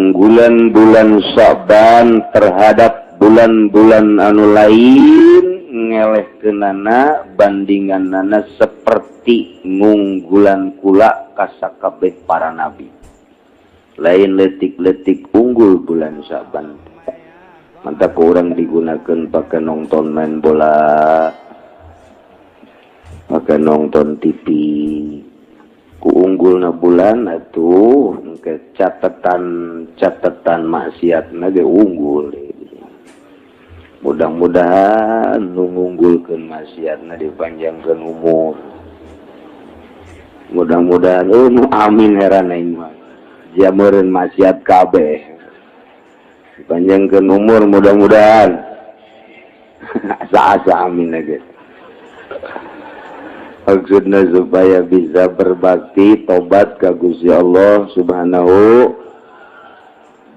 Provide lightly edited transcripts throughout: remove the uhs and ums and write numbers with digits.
Kaunggulan bulan Sya'ban terhadap bulan-bulan anu lain ngelehkeunana bandinganana seperti ngunggulan kula ka sakabeh para nabi. Lain letik-letik unggul bulan Sya'ban. Mantap orang digunakan pakai nonton main bola, pakai nonton TV. Ku unggulna bulan atuh ke catatan catatan maksiatna ge unggul. Mudah-mudahan nu ngunggulkeun maksiatna dipanjangkeun umur. Mudah-mudahan, oh, nu amin heran aing mah. Jameureun maksiat kabeh. Dipanjangkeun umur mudah-mudahan. Asa-asa amin aja. Maksudnya supaya bisa berbakti tobat ka Gusti Allah Subhanahu.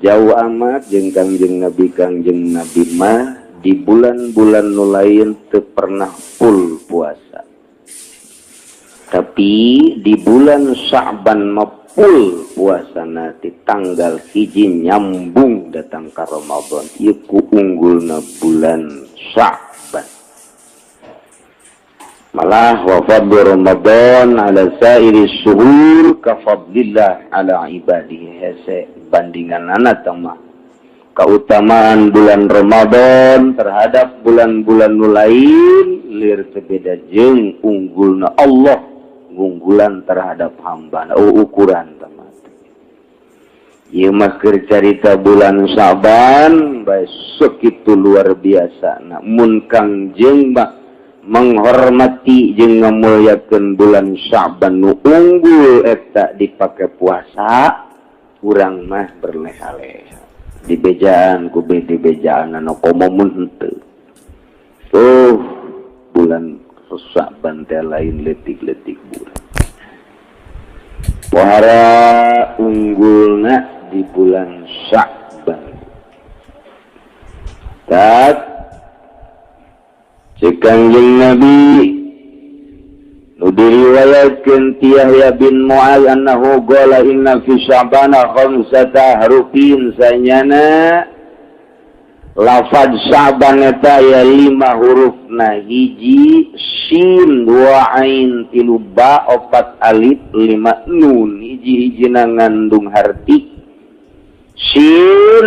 Jauh amat jeung Kangjeng Nabi. Kangjeng Nabi mah di bulan-bulan nu lain teu pernah full puasa, tapi di bulan Sya'ban mah full puasa di tanggal 1 nyambung datang ke Ramadan. Ieu ku unggulna bulan Sya'ban. Malah wa fadlu Ramadan ala sairi syuhur ka fadlillah ala ibadihi, hese bandingan mah keutamaan bulan Ramadan terhadap bulan-bulan nu lain lir teu beda jeung unggulna Allah ngunggulan terhadap hamba. Oh, ukuran teman. Ieu mah keur carita bulan Syaban bae sekitu luar biasa. Nah, mun Kangjeng mah menghormati jeung ngamuliakeun bulan Syaban nu unggul eta dipake puasa, urang mah berleha-leha dibejaan ku dibejaan anu komo mun henteu. Tuh, bulan Syaban teh lain letik-letik bulan. Pohara unggulna di bulan Sya'ban. Tak cek Kangjeng Nabi nu diriwayatkeun ti Yahya bin Mu'adz annahu qala inna fi sya'bana khamsata harufin, sanyana lafaz Sya'ban eta aya lima hurufna: hiji sin, dua ain, tilu ba, opat alif, lima nun. Hiji-hijina ngandung harti. Sin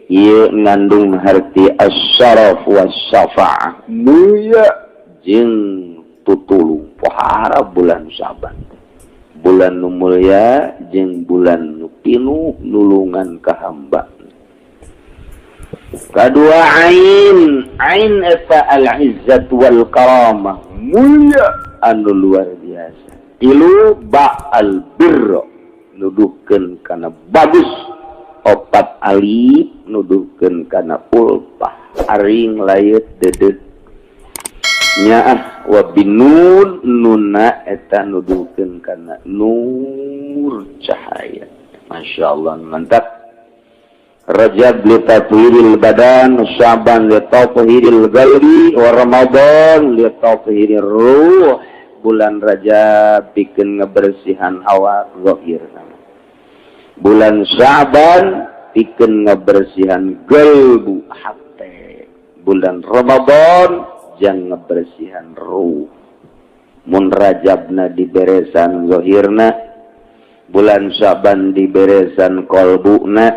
ieu ngandung harti as-syaraf was-syafa'ah, mulia jeung tutulung. Pohara bulan Syaban, bulan nu mulia jeung bulan nu pinuh nulungan ka hamba. Kedua ain, ain eta al-izzat wal karamah, mulia anu luar biasa. Tilu ba al birra, nuduhkeun kana bagus. Opat alif nuduhkeun kana ulfah, aring layet dedet nyaah. Wa binun, nuna eta nuduhkeun kana nur, cahaya. Masya Allah, mantap. Rajab li tathhiril badan, Syaban li tathhiril qalbi, wa Ramadan li tathhirir ruh. Bulan Rajab bikin ngebersihan awak zahir. Bulan Syaban bikin ngebersihan gelbu, hate. Bulan Ramadan jang ngebersihan ruh. Mun Rajabna diberesan zahirna, bulan Syaban diberesan kolbuna,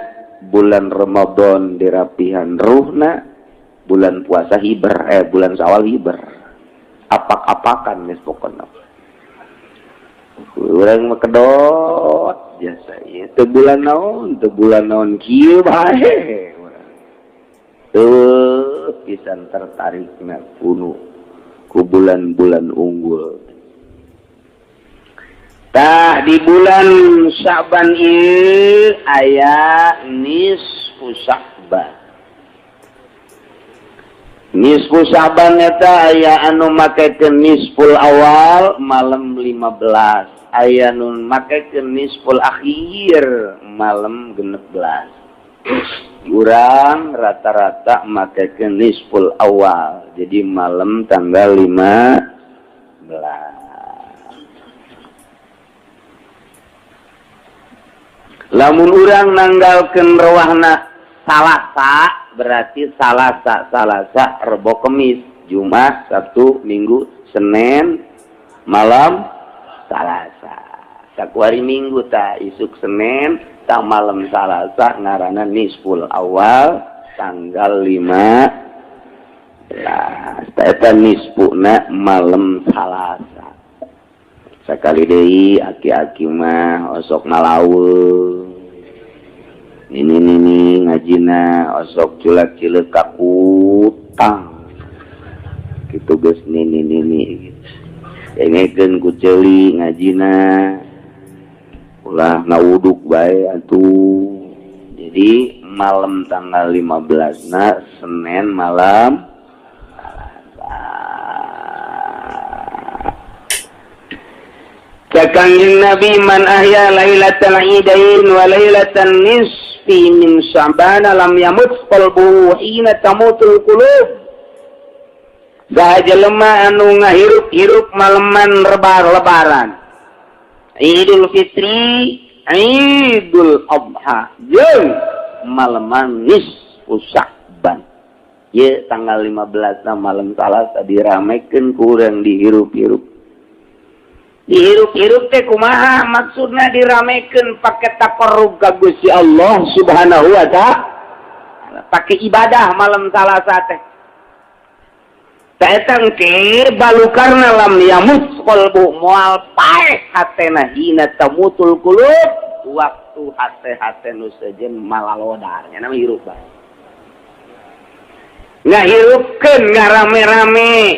bulan Ramadan dirapihan ruhna, bulan puasa hiber, eh, bulan Syawal hiber. Apak-apakan geus pokona. Urang mah kedot biasa ieu teu bulan naon, teu bulan naon, kieu bae. Tuh pisan tertarikna kuno ku bulan-bulan unggul. Tah, di bulan Syaban ieu aya nisfu Sya'ban. Nisfu Sya'ban eta aya anu makekeun nisful awal malam 15, aya nu makekeun nisful akhir malam 16. Urang rata-rata makekeun nisful awal, jadi malam tanggal 15. Lamun urang nanggalkeun rewahna Salasa, berarti Salasa, Salasa, Rebo, Kemis, Jumat, Sabtu, Minggu, Senin, malam Salasa. Sakuari Minggu ta isuk Senin ta malam Salasa ngaranna nisful awal tanggal 5 eta nisfuna malam Salasa. Sakali deui, aki-aki mah osok ngalaweung, nini-nini ngajina osok culak cileuk kakutang gitu geus. Nini-nini gitu dengekeun ku ceuli, ngajina ulah ngawuduk bae atuh. Jadi malam tanggal 15 na Senin malam Salasa. Kangjeng Nabi, "Man ahya lailatal idain wa lailatan nisfi min Sya'ban lam yamut qalbuhu hina tamutul qulub." Saha jelema anu ngahirup-hirup maleman rebar lebaran Idul Fitri, Idul Adha jeung maleman nisfu Sya'ban ye tanggal 15 na malam Salasa diramekeun ku urang, dihirup-hirup. Dihirup-hirup teh kumaha maksudna? Diramekeun pake taqarrub ka Gusti Allah Subhanahu wa Ta'ala, pake ibadah malam Salasa teh. Eta engke balukarna lam yamut qalbu, moal paeh hatena, hina tamutul qulub, waktu hate-hate nu sejen malalodar nya nama hirup bae. Ngahirupkeun, ngarame-rame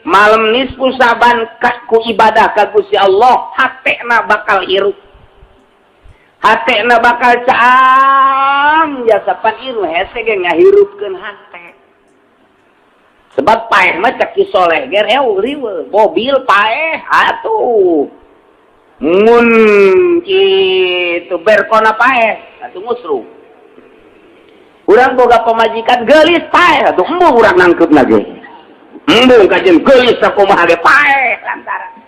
malam nisfu Saban ku ibadah ka Gusti Allah, hatena bakal hirup, hatena bakal caang jasa pan ieu hese ge ngahirupkeun hate. Sebab paeh mah cek Ki Soleh ge riweuh, mobil paeh atuh, mun kitu berkona paeh atuh, ngusruh. Urang boga pamajikan geulis paeh atuh, embung urang nangkep lagi, embung kajeun geulis sakumaha ge paeh. Lantaran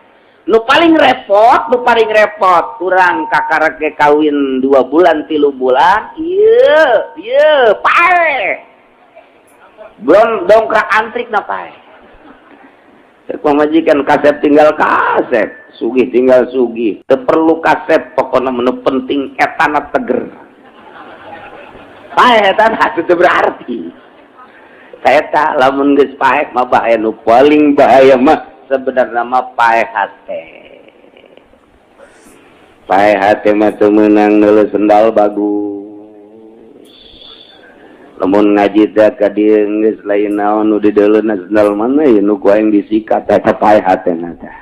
nu paling repot, nu paling repot urang kakarek ge kawin 2 bulan, 3 bulan, iya iya paeh, belum dongkrak antrik na paeh. Pamajikan kasep tinggal kasep, sugih tinggal sugih, teu perlu kasep, pokoknya menu penting etana teger, paeh etana itu berarti. Eta lamun geus paeh mah bahaya. Nu paling bahaya mah sebenarnya mah paeh hate. Paeh hate mah teu meunang neuleuh sendal bagus. Lamun ngaji teh ka dieu geus lain naon nu dideuleuna, sendal mana ya nu ku aing disikat, eta paeh hatena teh.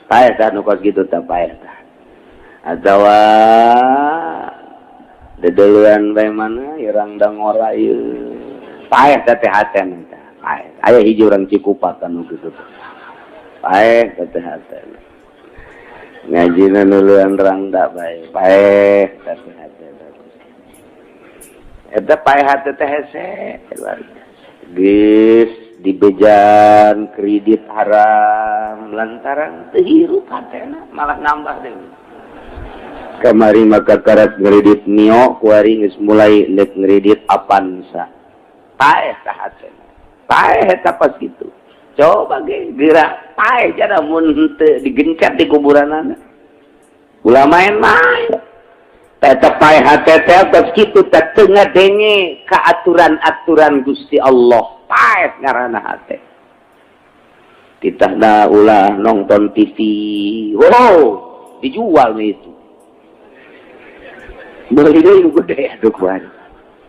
Paeh tah nu kos kitu teh, paeh tah. Atawa dedeuleuan bae mana ieu rangda ngora ieu, paeh teh teh hatena teh paeh. Aya hiji urang Cikupa nu kitu teh, paeh teh teh hatena. Ngajina nuluan rangda bae, paeh teh teh hatena. Eta paeh hate teh hese luar biasa. Geus dibejan kredit haram lantaran teu hirup hatena, malah nambah deui. Kamari maka karat ngredit Mio, kuari geus mulai nek ngredit Avanza, paeh tah hatena, paeh eta pas kitu. Coba ge geura paeh jada mun henteu digencet di kuburanana, ulah main-main. Eta paeh hate teh tos kitu teh, teu ngadenge ka aturan-aturan Gusti Allah, paeh ngaranna hate. Titahna ulah nonton TV, wow, dijual nih itu, beli deui nu gede atuh kuari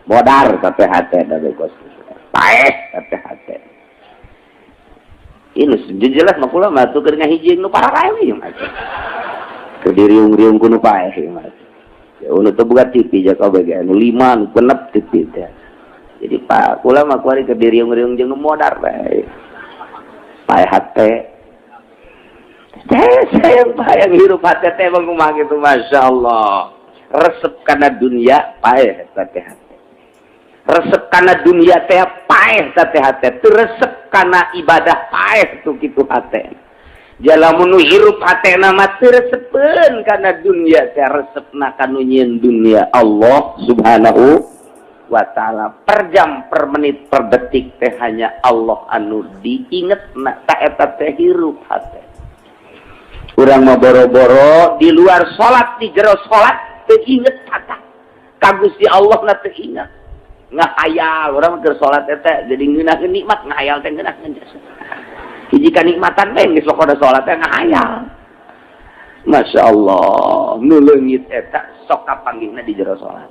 modar tapi hate da kos paeh tapi hate. Ini jelas mah kula mah tuh keur ngahiji nu pararae we mah. Keur diriung-riung ku nu paeh mah. Ya nu teu boga TV ja kabeh ge nu lima nu genep TV teh. Jadi pak kula mah kuari keur diriung-riung jeung nu modar bae. Paeh hate. Teh sayang paeh hirup hate teh bang kumaha gitu, Masya Allah. Resep kana dunia paeh eta teh hate. Resep kana dunia teh paeh teh hate. Teu resep kana ibadah paeh tuh kitu hate. Jalamun nu hirup hatena mah teu resepeun kana dunya teh, resepna kanu nyieun dunya, Allah Subhanahu wa Ta'ala. Per jam, per menit, per detik teh hanya Allah anu diinget na. Ta eta teh hirup hate. Urang mah boro-boro di luar salat, di jero salat teu inget kata ka Gusti Allah na, teu inget, ngahayal. Urang mah keur salat eta jadi ngeunaheun nikmat, ngahayal teh ngeunaheun jasa hiji kanikmatan bae, geus pokona salat teh ngahayal. Masya Allah, nu leungit eta sok kapanggihna di jero salat.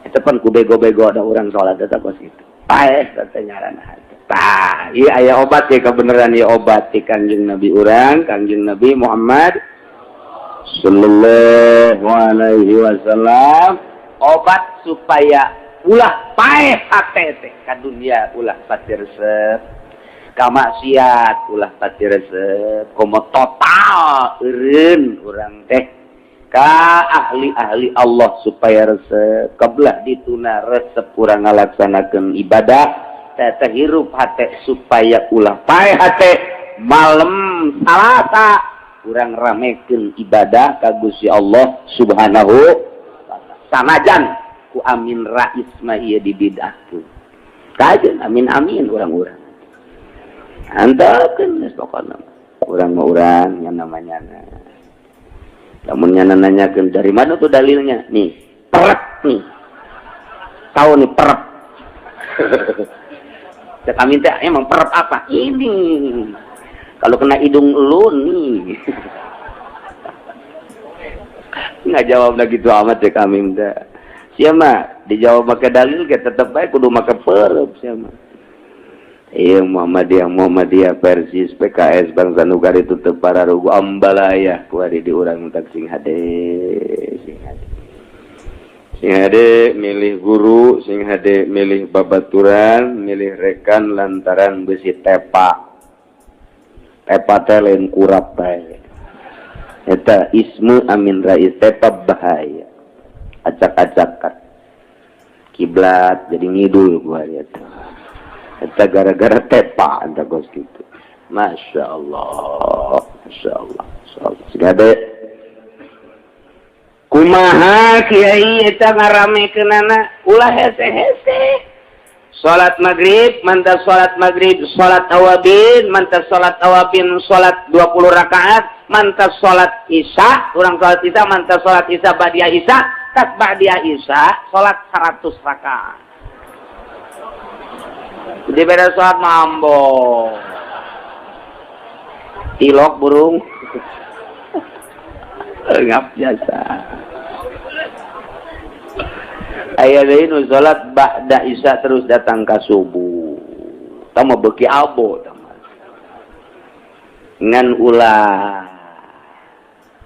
Eta pan ku bego-bego ada orang salat eta kos kitu. Paeh teh nyaranna hate. Tah, ieu aya obat ya, kebenaran ieu obat ti Kangjeng Nabi urang, Kangjeng Nabi Muhammad sallallahu alaihi wasallam, obat supaya ulah paeh hate teh ka dunia, ulah pati resep ka maksiat, ulah pati resep, komo total eureun urang teh ka ahli-ahli Allah supaya resep kebelah dituna, resep kurang ngalaksanakeun ibadah teh, hirup hate supaya ulah paeh hate. Malam Salasa urang ramekeun ibadah ka Gusti Allah Subhanahu, sanajan ku Amin Rais mah ieu dibidahkeun. Kajeun amin amin urang-urang antepkeun geus, pokona urang mah urang yang namanya. Lamun nya nanyakeun dari mana tuh dalilnya, nih perek nih, tahu nih perek. Cek Amin teh, emang perep apa ini kalau kena hidung lu nih? Nggak jawab lagi tuh amat. Cek Amin teh, siapa dijawab pakai dalil kita tetep baik kudu make perep. Siapa? Iya, Muhammadiyah, Muhammadiyah, Persis, PKS, Bangsa Nugar itu teu pararugu ambalaya kuari di urang. Tak sing hade, sing hade, sing hade milih guru, sing hade milih babaturan, milih rekan, lantaran besi tepa. Tepa teh lain kurap bae. Eta ismu Amin Rais, tepa bahaya, acak-acakan kiblat jadi ngidul kuari. Eta eta gara-gara tepa eta kos gitu. Masya Allah, Masya Allah, Masya Allah. Segade kumaha, Kiai, eta ngaramekeunana? Ulah hese-hese. Salat maghrib, mantap salat maghrib, salat awabin, mantap salat awabin, salat 20 rakaat, mantap salat isya, urang salat isya, mantap salat isya, ba'dia isya, tas ba'dia isya, salat 100 rakaat. Di beda salat mambo. Tilok burung. Ngap jasa. Aya deui nu salat ba'da isya terus datang ka subuh. Tah beuki abo tah. Ngan ulah.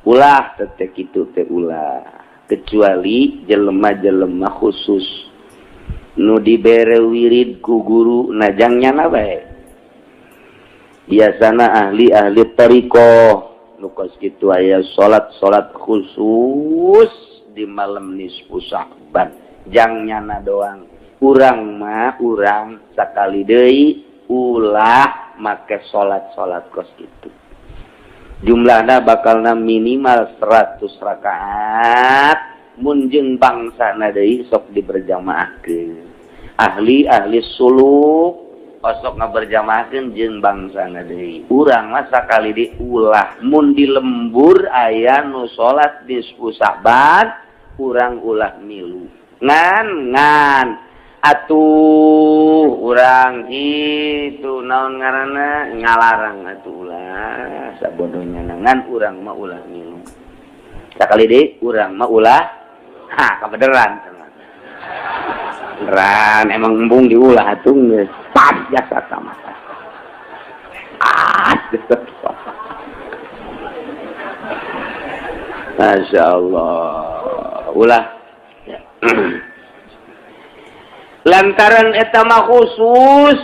Ulah teh kitu teh ulah. Kecuali jelema-jelema khusus nu dibere wirid ku guru najangnya na bae. Biasana ahli-ahli thariqah nu kos kitu aya salat-salat khusus di malam nisfu Sya'ban jang nyana doang. Urang mah urang sakali deui ulah make salat-salat kos kitu. Jumlahna bakalna minimal 100 rakaat. Mun jeung bangsana deui sok diberjamaahkeun. Ahli-ahli suluk osok ngaberjamaahkeun jeung bangsana deui. Urang mah sakali deui ulah. Mun di lembur aya nu salat nisfu Sya'ban, urang ulah milu. Ngan ngan atuh urang itu naon ngaranna, ngalarang atuh ulah sabodohnya. Ngan urang mah ulah milu. Sakali deui urang mah ulah. Ha, kebenaran beneran emang embung diulah atuh, geus pas jasa sama ah jasa. Masya Allah, ulah ya. Lantaran eta mah khusus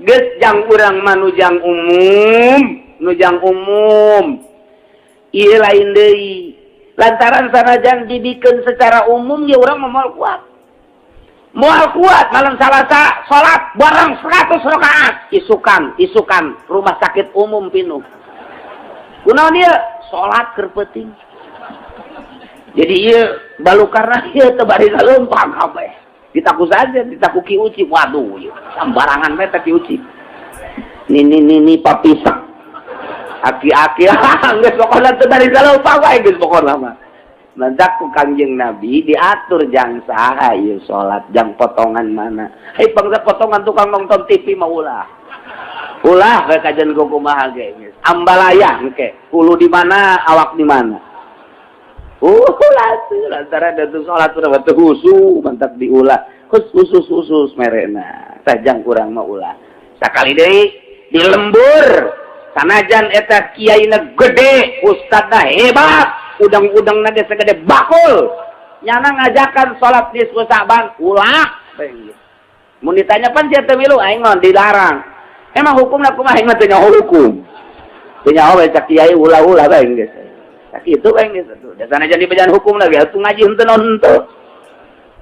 geus jang urang mah nujang umum, nujang umum ieu lain deui. Lantaran sanajan dibikin secara umum ya urang mah moal kuat. Moal kuat malam Salasa salat bareng 100 rakaat, isukan isukan rumah sakit umum pinuh. Kunaon ieu? Salat keur peuting. Jadi ieu balukarna ieu teu bari leumpang kabeh. Ditaku saja, ditaku Ki Uci. Waduh, ieu sambarangan we teh Ki Uci. Nini nini papisak. Aki-aki geus pokona teu bari leumpang wae geus pokona mah. Mantak ku Kangjeng Nabi diatur jang saha ieu salat, jang potongan mana. Hei, bangsa potongan tukang nonton TV mah ulah. Ulah we kajian ku kumaha ge geus. Ambalaya engke, hulu di mana, awak di mana. Ulah tuh lantaran da tuh salat udah teu khusyuk, mantap diulah. Khusus khusus merena. Tah jang kurang mah ulah. Sakali deui di lembur sanajan eta kiaina gede, ustadna hebat, udang-udang ge segede bakul. Nyana ngajakan salat nisfu Sa'ban, ulah. Mun ditanya, pan sia teu milu, aing mah dilarang. Emang hukumna kumaha? Aing mah teu nyaho hukum. Teu nyaho we, cak kiai ulah-ulah bae geus. Cak kitu bae geus atuh. Da sanajan di bejaan hukum lagi atuh ngaji henteu naon henteu.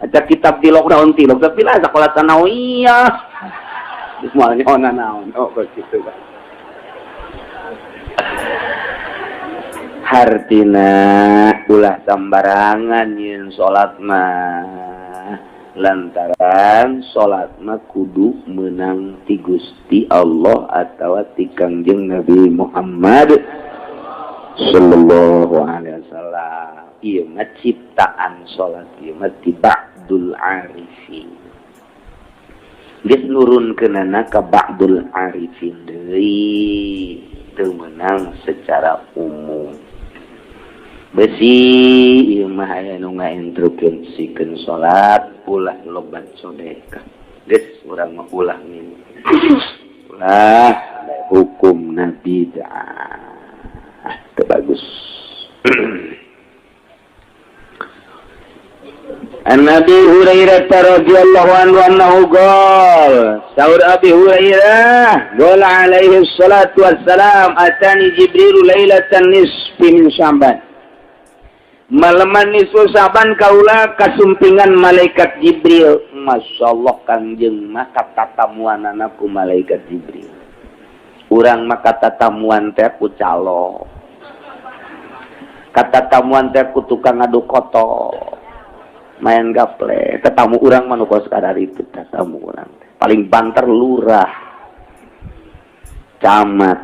Aca kitab tilok naon tilok tapi lah sekolah tsanawiyah. Geus moal nyaho naon. Oh, kitu bae. Hartina ulah sambarangan yin salat mah, lantaran salat mah kudu menang ti Gusti Allah atawa ti Kangjeng Nabi Muhammad sallallahu alaihi wasallam. Ieu mah ciptaan salat ieu mah ti ba'dul arifin, geus nurunkeunana ka ba'dul arifin deui, teu meunang secara umum. Besi ieu mah aya nu ngainstruksikeun salat ulah lobat sedekah. Geus urang mah ulah minum. Ulah hukumna bid'ah. Teu bagus. An Abi Hurairah radhiyallahu anhu annahu qala, saur Abi Hurairah qala alaihi salatu wassalam, atani Jibril lailatan nisfi min Sya'ban. Maleman nisfu Sa'ban kaula kasumpingan malaikat Jibril. Masya Allah, Kangjeng mah katatamuanana ku malaikat Jibril. Urang mah katatamuan teh ku calo, katatamuan teh ku tukang ngadu koto, main gaple. Tetamu urang mah nu kos kadar itu. Tetamu urang teh paling banter lurah, camat.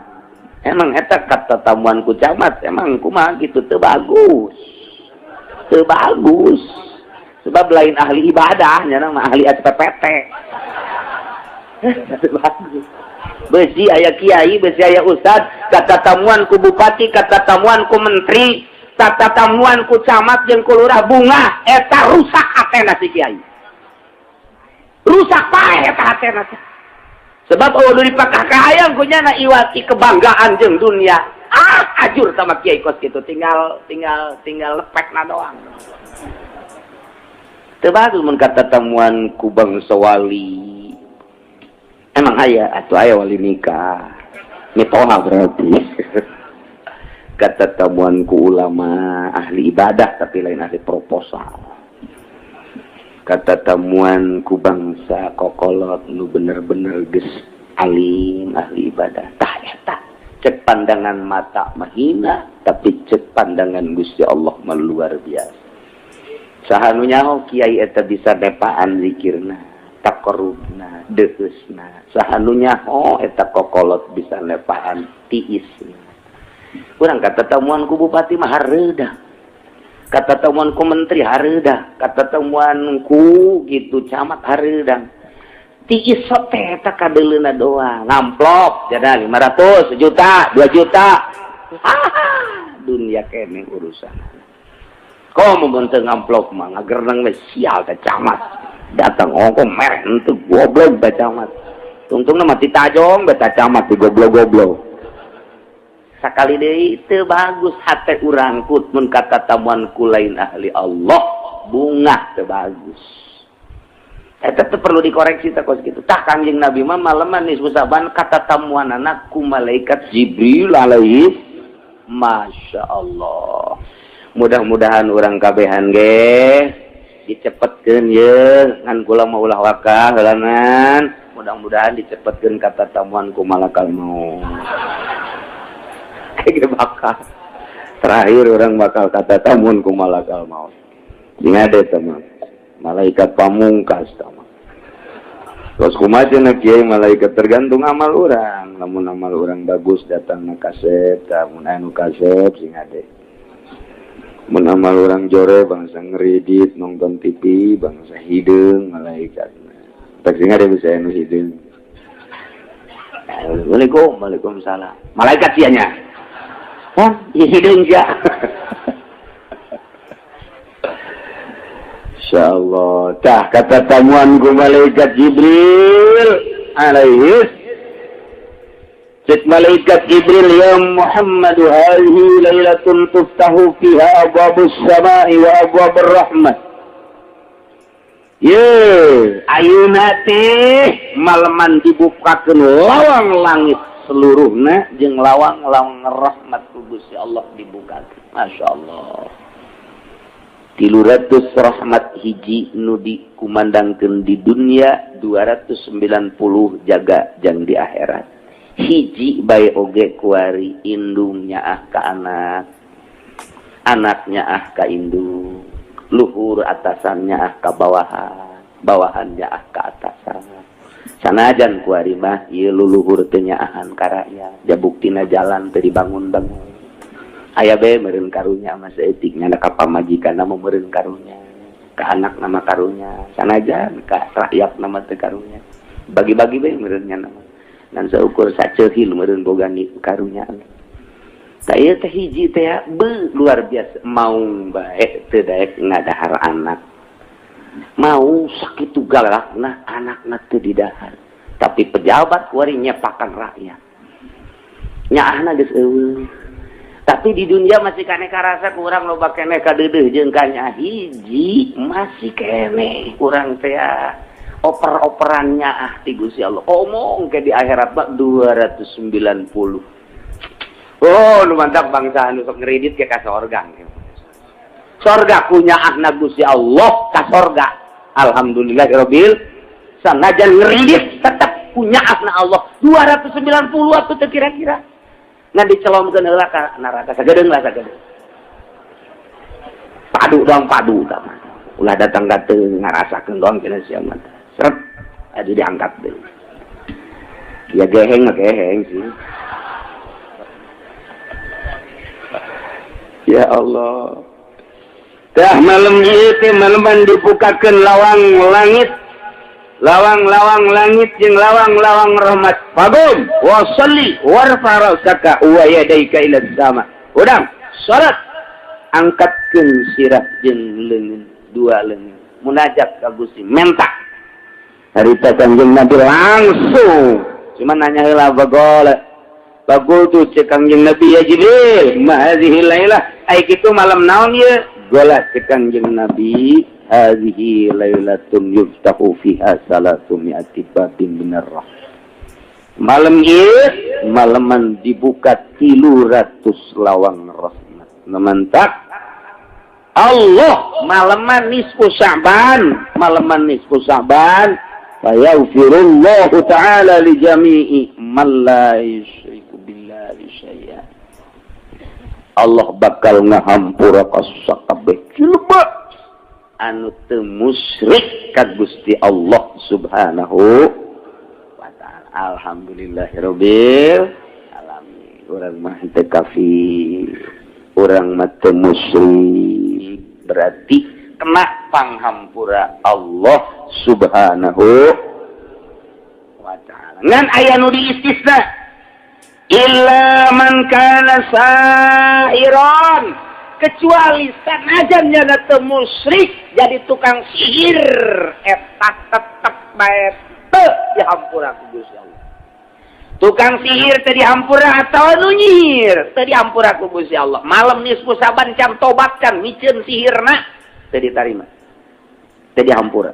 Emang eta katatamuan ku camat emang kumaha gitu? Teu bagus, teu bagus, sebab lain ahli ibadah, nya mah ahli SPPT. Teu bagus. Besi aya kiai, besi aya ustad katatamuan ku bupati, katatamuan ku menteri, katatamuan ku camat jeung ku lurah, bunga eta rusak hatena si kiai, rusak paeh eta hatena teh, sebab euweuh nu dipakah kahayang ku nyana iwati kebanggaan jeung dunia. Ah, ajur sama kiai kos gitu, tinggal tinggal tinggal lepekna doang. Teu bagus mun katatamuan ku bangsa wali. Emang aya atuh, aya wali nikah mitoha, berarti katatamuan ku ulama ahli ibadah tapi lain ahli proposal, katatamuan ku bangsa kokolot nu bener-bener geus alim ahli ibadah. Tah, eta cek pandangan mata mahina, tapi cek pandangan Gusti Allah mah luar biasa. Saha nu nyaho kiai eta bisa nepaan zikirna, taqarrubna, deheusna? Saha nu nyaho eta kokolot bisa nepaan tiisna? Urang katatamuan ku bupati mah hareudah, katatamuan ku menteri hareudah, katatamuan ku gitu camat hareudang. Tiis teh eta kadeuleuna doang, ngamplop jada 500 juta, 2 juta. Ah, dunia kene urusan. Komo mun teu ngamplop mah ngagerneng we, sial teh camat. Datang ongko mereh henteu, goblok teh camat. Tungtungna mah tajong beta camat di goblok-goblok. Sakali deui, teu bagus hate urang kut mun katatamuan ku lain ahli Allah, bungah, teu bagus. Eta teh perlu dikoreksi teh kos kitu. Tah, Kangjeng Nabi mah maleman nisfu Sa'ban katatamuanana ku malaikat Jibril alaihi. Masya Allah. Mudah-mudahan urang kabehan ge dicepetkeun. Cepetkeun ye, ngan kula mah ulah wakah heulanan. Mudah-mudahan dicepetkeun kata tamuan ku malakal maut. Kayak bakal. Terakhir orang bakal kata tamuan ku malakal maut. Sing ada teman. Malaikat pamungkas teman. Terus kumaha cenah kiai malaikat tergantung amal orang. Lamun amal orang bagus datang na kasep, lamun anu kasep sing ade. Mun amal orang jore bangsa ngeridit nonton TV bangsa hideung malaikat. Tak sing ade bisa anu hideung. Assalamualaikum, waalaikumsalam. Malaikat sia nya. Hah, hideung sia. Insyaallah. Tah kata tamuan ku malaikat Jibril alaihi. Cek malaikat Jibril, ya Muhammad, hadhihi lailatun tuftahu fiha abwabus samai wa abwabur rahmah. Ye, ayeuna teh maleman dibukakeun lawang langit seluruhna jeung lawang-lawang rahmat ku Gusti Allah dibukakeun. Masyaallah. 300 rahmat hiji nu dikumandangkeun di dunia, 290 jaga jang di akhirat. Hiji bae oge kuari indungnya ah ka anak, anaknya ah ka indung, luhur atasannya ah ka bawahan, bawahannya ah ka atasan. Sanajan kuari mah ieu luluhur teu nyaahan ka rakyat, ja buktina jalan teu dibangun-bangun. Aya bae meureun karunya mah saeutik nya ka pamajikanna mah meureun karunya, ka anak nama karunya, sanajan ka rakyat nama teu karunya. Bagi-bagi bae meureun nya nama. Ngan saukur saceuhil meureun boga karunya. Tah ieu teh hiji teh be luar biasa maung bae teu daek ngadahar anak. Mau sakitu galakna anakna teu didahar. Tapi pejabat kuari nyepakan rakyat. Nyaahna geus eueuh. Tapi di dunia masih kene karasa kurang loba keneh kadeudeuh jeung kanya hiji masih keneh kurang teh oper-operannya ah ti Gusti Allah. Omong ke di akhirat mah 290. Oh, nu mantap bangsa anu sok ngeridit ke ka sorga. Sorga punya ahna Gusti Allah ka sorga. Alhamdulillahirabbil sanajan ngeridit tetap punya ahna Allah 290 atuh teu kira-kira. Ngan dicelomkeun heula ka neraka sagedeung lah sagedeung. Padu doang padu tah mah. Ulah datang ka teu ngarasakeun doang cenah sia mah. Seret aduh diangkat deh. Ya geheng mah geheng sih. Ya Allah. Tah malam ieu teh maleman dibukakeun lawang langit. Lawang-lawang langit jeung lawang-lawang rahmat. Fagum wa shalli warfa ra'saka wa yadayka ila sama. Udang salat angkatkeun sirah jeung leungeun, dua leungeun. Munajat ka Gusti menta. Harita Kangjeng Nabi langsung cuma nanya heula bagol. Bagol tu cek Kangjeng Nabi, ya Jibril, ma hadhihi lailah? Ai kitu malam naon ieu? Gola cek Kangjeng Nabi, hadhihi lailatun yuftahu fiha salatu mi'ati babin minar rahmah. Malam ieu malaman dibuka 300 lawang rahmat. Nemantak Allah malaman nisfu Sya'ban, malaman nisfu Sya'ban fayaghfirullahu ta'ala li jami'i man la yusyriku billahi syai'a. Allah bakal ngahampura ka sakabeh jelema anu teu musyrik ka Gusti Allah Subhanahu wa ta'ala. Alhamdulillahirabbil alamin. Urang mah teu kafir, urang mah teu musyrik, berarti kena panghampura Allah Subhanahu wa ta'ala. Ngan aya nu diistisna illa man kana sahiran, kecuali sanajan nya teu musyrik jadi tukang sihir eta tetep bae teu dihampura ku Gusti Allah. Tukang sihir teu dihampura atawa nu nyihir teu dihampura ku Gusti Allah. Malam nisfu Saban can tobat can miceun sihirna teu ditarima, teu dihampura.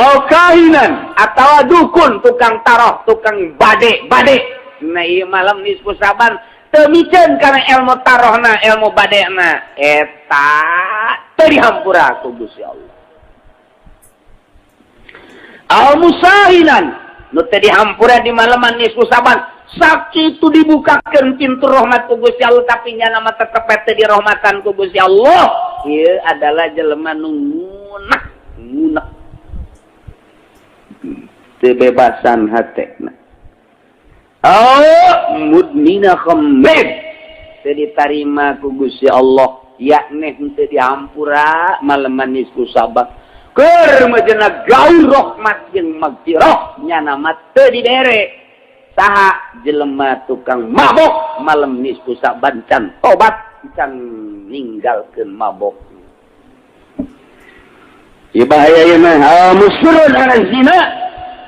Au kahinan atawa dukun, tukang taroh, tukang bade bade. Nah ieu malam nisfu Saban teu miceun kana ilmu tarohna, ilmu badena, eta teu dihampura ku Gusti Allah. Al musahinan nu teu dihampura di malaman nisfu Saban, sakitu dibukakeun pintu rahmat ku Gusti Allah, tapi nyana mah tetep teu dirahmatan ku Gusti Allah. Ieu adalah jelema nu ngunek ngunek, teu bebasan hatena. Oh, mudmina khamrin teu ditarima ku Gusti Allah, yakni henteu dihampura malaman nisfu Saban. Keur mejena gaul rahmat jeung magfirah, nyana mah teu dibere. Saha? Jelema tukang mabok malam nisfu Saban, can tobat, can ninggalkeun mabok. Ieu bahaya ieu mah. Musirrun ala zina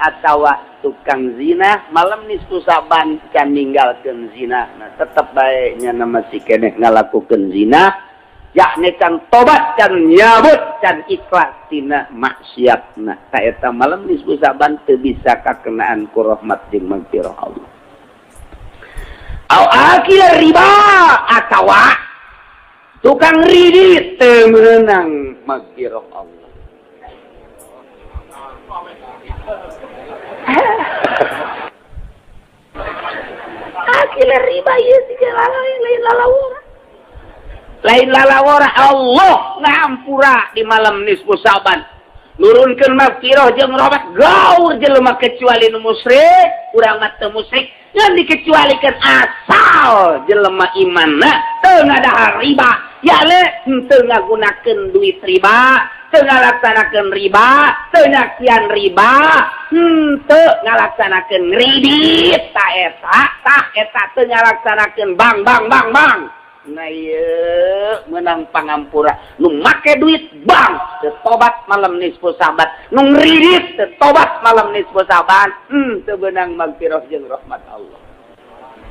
atawa tukang zina malam nisfu Saban, can ninggalkeun zina. Nah, tetep bae nyana masih keneh ngalakukeun zina, yakni can tobat, can nyabut, can ikhlas tina maksiatna. Ta eta malam nisfu Saban teu bisa kakenaan ku rahmat jeung magfirah Allah. Au akil riba atawa tukang ridit teu meunang magfirah Allah. Akil riba ieu siga lain lalawora, lain lalawora. Allah ngahampura di malam nisfu Saban, nurunkeun magfirah jeung rahmat gaur jelema kecuali nu musyrik. Urang mah teu musyrik, ngan dikecualikeun asal jelema imanna teu ngadahar riba, yale henteu ngagunakeun duit riba, teu ngalaksanakeun riba, teu nyakian riba, henteu ngalaksanakeun ngridit. Ta eta, tah eta teu ngalaksanakeun bang bang bang bang. Nah, ieu menang pangampura. Nu make duit bank teu tobat malam nisfu Saban, nu ngridit teu tobat malam nisfu Saban, teu beunang magfirah jeung rahmat Allah.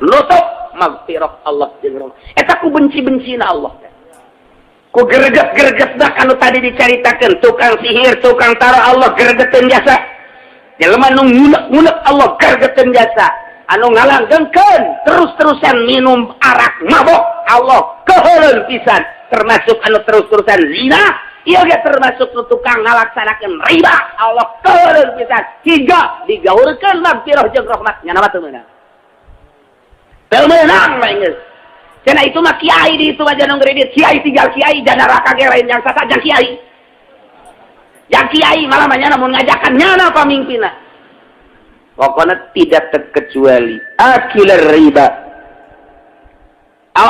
Nutup magfirah Allah jeung rahmat eta ku benci-bencina Allah teh, ku greget-greget dah. Anu tadi dicaritakeun, tukang sihir, tukang taro, Allah gregeteun jasa. Jelema nu ngunek-ngunek, Allah gregeteun jasa. Anu ngalanggengkeun terus-terusan minum arak mabok, Allah keheuleun pisan. Termasuk anu terus-terusan zina ieu ge, termasuk nu tukang ngalaksanakeun riba, Allah keheuleun pisan hingga digaurkeun magfirah jeung rahmat. Nya mah teu meunang, teu meunang mah geus. Cenah itu mah kiai di itu aja nu ngredit. Kiai tinggal kiai, jangan neraka ge lain yang sasa jang kiai, jang kiai malah mah nyana mun ngajakan nyana pamimpinna. Pokoknya tidak terkecuali akilar riba aw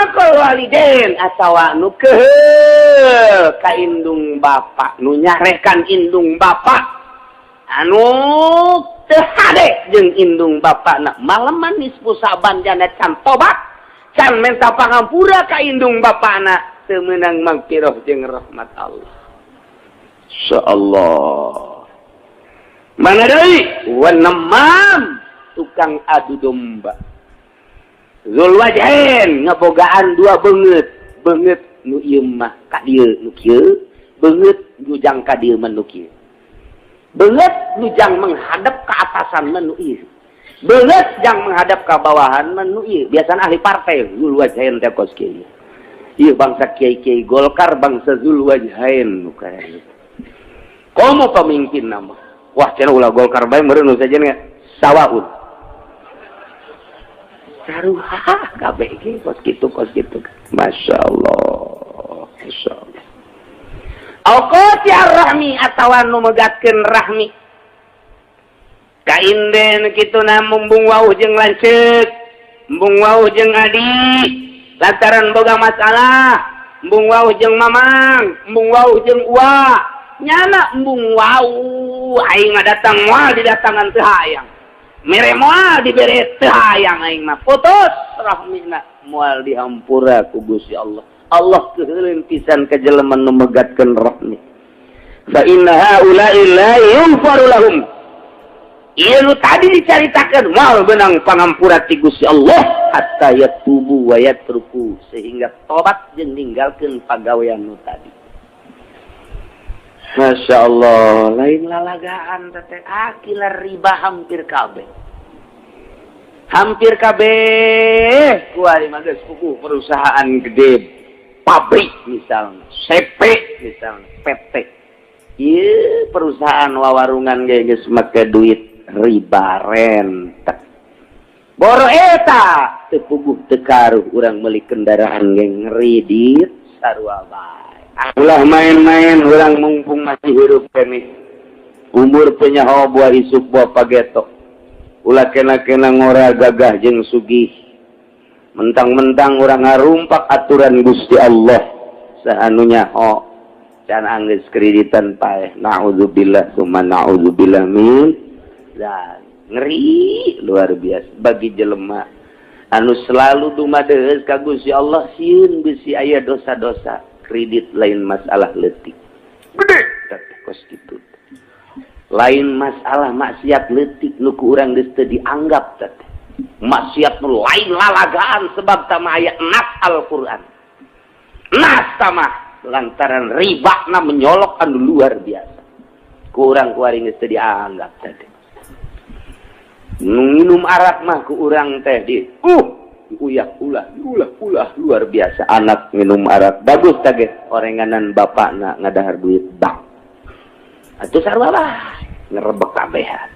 akal waliden atawa nu keheul ka indung bapak, nu nyarekan indung bapak, anu teu hade jeung indung bapakna malaman nisfu Saban, jana can tobat, can minta pangampura ka indung bapakna, teu meunang magfirah jeung rahmat Allah. Insyaallah. Mana deui? Wanemam, tukang adu domba. Zul wajhain, ngabogaan dua beungeut. Beungeut nu ieu mah ka dieu nu kieu, beungeut nu jang ka dieu mah nu kieu. Beungeut nu jang menghadap ke atasan mah nu ieu. Beungeut jang menghadap ke bawahan mah nu ieu. Biasana ahli partai zul wajhain teh kos kieu. Ieu bangsa kiai-kiai Golkar, bangsa zul wajhain nu kaya. Komo pemimpin nama. Wah, cenah ulah Golkar bae meureun nu sajen sawaun. Saruha kabeh ge kos kitu, kos kitu. Masya Allah. Masya Allah. Au qati'ar rahmi atawa nu megatkeun rahmi. Kainden kituna mumbung wauh jeung lanceuk, embung wauh jeung adi, lantaran boga masalah, embung wauh jeung mamang, embung wauh jeung uwa. Nyana embung wauh aing mah datang moal didatangan teu hayang. Mere moal dibere teu hayang aing mah. Putus rahmina, moal dihampura ku Gusti Allah. Allah keuheuleun pisan ka jelema nu megatkeun rahmi. Fa inna haula'i la yughfaru lahum. Ieu nu tadi dicaritakeun moal beunang pangampura ti Gusti Allah hatta yatubu wa yatruku, sehingga tobat jeung ninggalkeun pagawean nu tadi. Masya Allah, lain lalagaan teh akilar riba hampir kabeh. Hampir kabeh kuari mah geus puguh perusahaan gede, pabrik misalnya, CP misalnya, PT. Ieu perusahaan wawarungan ge geus make duit riba rentek. Boro eta teu puguh teu karuh urang meuli kendaraan ge ngredit sarua bae. Ulah main-main urang mumpung masih hirup keneh. Umur teu nyaho buah isuk buah pageto. Ulah kena-kena ngora gagah jeung sugih. Mentang-mentang urang ngarumpak aturan Gusti Allah saha nu nyaho. Can anggeus kreditan paeh. Na'udzubillah summa na'udzubillah min dan ngeri luar biasa bagi jelema anu selalu dumadeus ka Gusti Allah sieun bisi aya dosa-dosa kredit lain masalah leutik gede teh kos kitu lain masalah maksiat leutik nu ku urang geus teu dianggap teh maksiat nu lain lalagaan sebab tama aya nas Al-Qur'an nas tama lantaran riba na menyolok anu luar biasa kurang kuari geus teu dianggap teh minum arak mah ku urang teh di uyak ulah ulah ulah luar biasa anak minum arak bagus teh orenganan bapakna ngadahar duit bank atuh sarua lah ngerebek kabehan.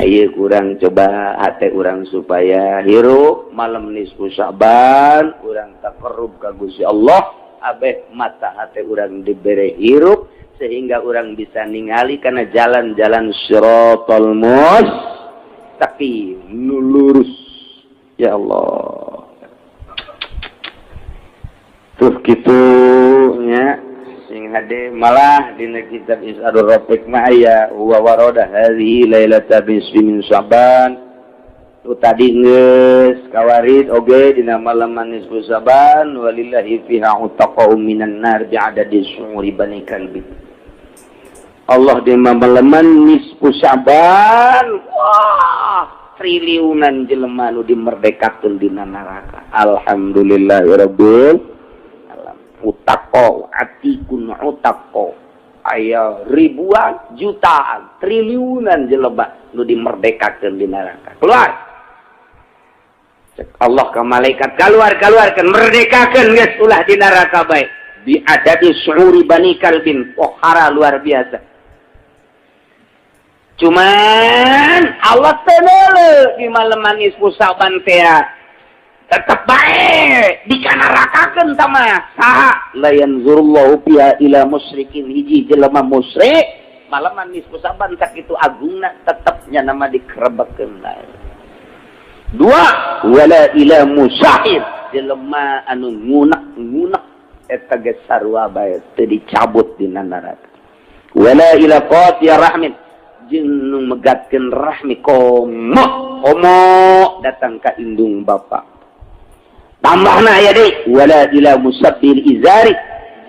Nah ieu kurang coba hate urang supaya hirup malam nisfu Sya'ban urang taqarrub ka Gusti Allah abeh mata hati urang dibere hirup sehingga urang bisa ningali karena jalan-jalan siratal mustaqim nu lurus. Ya Allah tuh kitu nya sing hade malah dina kitab Is'adur Rafiq mah aya wa warada hadhihi lailata nisfi min Sya'ban. Tu tadi geus kawarid oge dina malam nisfu Sya'ban walillahi fiha utaqa'u minan nar bi'adadi syu'uri bani kalbi. Allah di malaman nisfu Sya'ban wah triliunan jelema nu dimerdekakeun dina neraka. Alhamdulillahirabbil alamin. Utaqa'u atikun utaqa'u aya ribuan jutaan triliunan jelema nu dimerdekakeun di neraka. Keluar. Allah ke malaikat keluar-keluarkan merdekakan geus ulah di neraka bae bi adadi syu'uri bani kalbin pohara luar biasa. Cuman Allah teu neuleuh di malam nisfu Sya'ban teh tetep bae dikanarakakeun tah mah saha la yanzurullahu fiha ila musyrikin hiji jelema musyrik malam nisfu Sya'ban sakitu agungna tetep nya nama dikerebekeun bae. Dua wala ila musahir jelema anu ngunek-ngunek eta geus sarua bae teu dicabut dina neraka. Wala ila qati'a rahmin jeung nu megatkeun rahmi komo komo datang ka indung bapa. Tambahna aya deui wala ila musabbil izari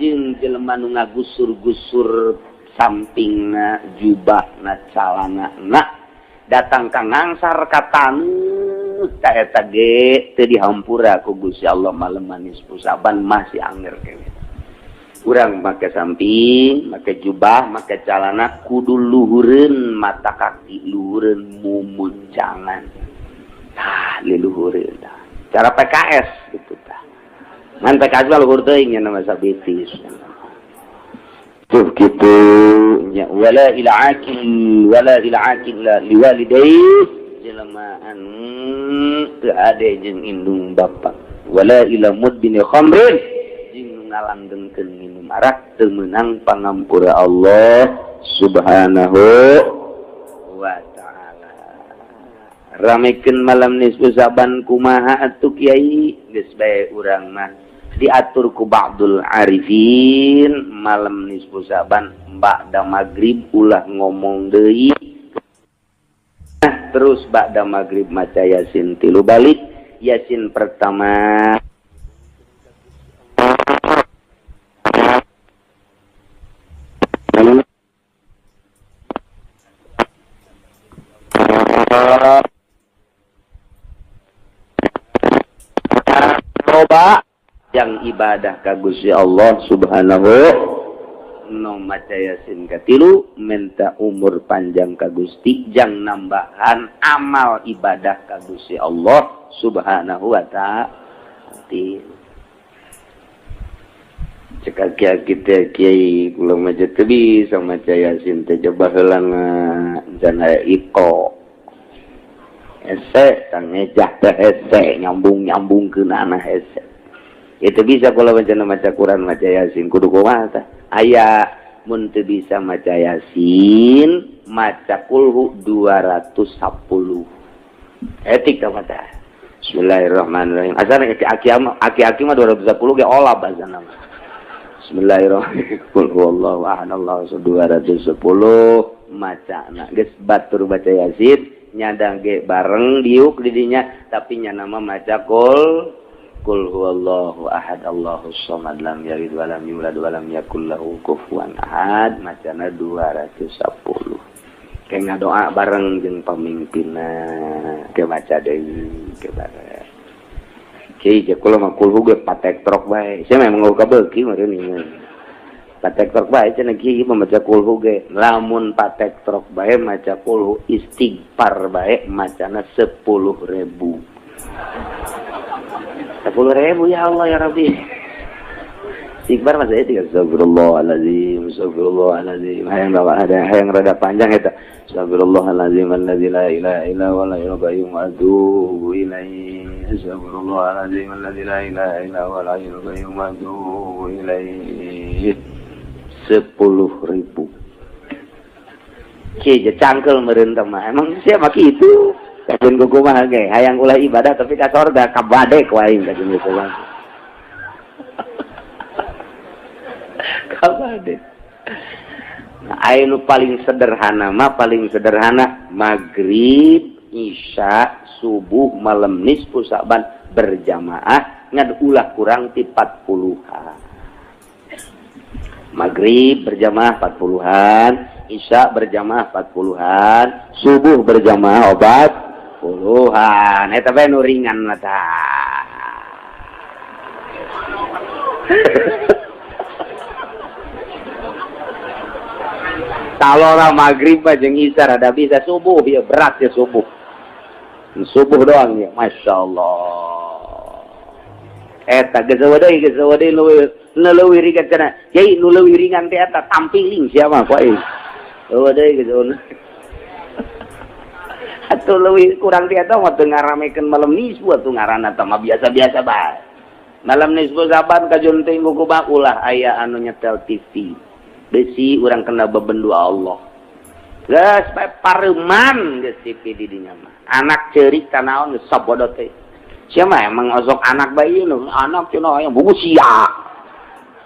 jeung jelema nu ngagusur-gusur sampingna jubahna calanana datang ka ngangsar ka taneuh ta eta ge teu dihampura ku Gusti Allah malam nisfu Sya'ban masih anger keneh. Urang make samping, make jubah, make calana kudu luhureun mata kaki, luhureun mumuncangan. Tah liluhureun tah. Cara PKS gitu tah. Ngan PKS mah luhur teuing nya nama sabitis. Tuh kitu nya wala ila akil wala ila akil liwalidayhi jelema anu teu ade jeung indung bapa wala ila mudbini khamrin jeung ngalanggengkeun minum arak teu meunang pangampura Allah Subhanahu wa ta'ala. Ramekeun malam nisfu Sya'ban kumaha atuh kiai geus bae urang mah diatur ku ba'dul arifin malam nisfu Sya'ban ba'da maghrib ulah ngomong deui. Nah, terus ba'da maghrib maca Yasin tilu balik. Yasin pertama coba yang ibadah ka Gusti Allah Subhanahu no maca Yasin katilu minta umur panjang ka Gusti jang nambahan amal ibadah ka Gusti Allah Subhanahu wa ta'ala. Cek aki teh, "Kiai, kula mah teu bisa maca Yasin teh, coba heula can aya iko." Hese tang ngejah teh, hese nyambung-nyambungkeun anak hese. Itu bisa kula maca maca Quran, maca Yasin kudu kumaha tah? Aya, mun teu bisa maca Yasin, maca kulhu 210 etik tah maca. Bismillahirrahmanirrahim. Asal aki-aki aki-aki mah 210 ge olab asana mah. Bismillahirrahmanirrahim. Qul huwallahu ahad, Allahu 210 macana geus batur baca Yasin, nyadang ge bareng diuk di dinya, tapi nyana mah maca qul qul huwallahu ahad, Allahu shamad, lam yalid wa lam yulad wa lam yakul lahu kufuwan ahad, macana 210. Kayak ngadoa bareng jeung pamimpinna ke maca deui ke bareng. Kiai, cek kula mah kulhu ge patek trok bae. Saya memang nggak kabeuki meureun ieu. Patek trok bae cenah kiai mah maca kulhu ge. Lamun patek trok bae maca kulhu, istighfar bae macana 10.000. 10.000, ya Allah ya Rabbi. Istighfar mah saya tiga astagfirullahalazim, astagfirullahalazim. Hayang ada hayang rada panjang eta. Astagfirullahalazim alladzi la ilaha illa huwa al-hayyul qayyum wa atubu ilaihi. Astagfirullahalazim alladzi la ilaha illa huwa al-hayyul qayyum wa atubu ilaihi. 10.000. Kieu cangkel meureun mah. Emang siapa kitu? Kajeun kumaha ge hayang ulah ibadah tapi ka sorga kabadek wae, kajeun kumaha. Kabadek. Nah, anu paling sederhana mah, paling sederhana maghrib, isya, subuh, malam nisfu Sa'ban berjamaah ngan ulah kurang ti 40-an. Maghrib berjamaah 40-an, isya berjamaah 40-an, subuh berjamaah opat puluhan. Eta bae nu ringan mah tah. Talora maghrib mah jeung isya rada bisa, subuh ya berat ya subuh. Subuh doang ya, Masya Allah. Eta geus deui, geus deui nu leuwih ringan cenah. Kiai, nu leuwih ringan teh eta tampiling sia mah ku aing. Eueuh deui geus. Atuh leuwih kurang ti eta mah teu ngaramekeun malam nisfu atuh ngaranna teh mah biasa-biasa bae. Malam nisfu Saban kajun teh kumaha, ulah aya anu nyetel TV. Besi urang kena bebendu Allah. Geus bae pareman geus TV di dinya mah. Anak ceurik tanaon geus sabodo teh. Sia mah emang osok anak bae ieu, anak cenah aya buku sia.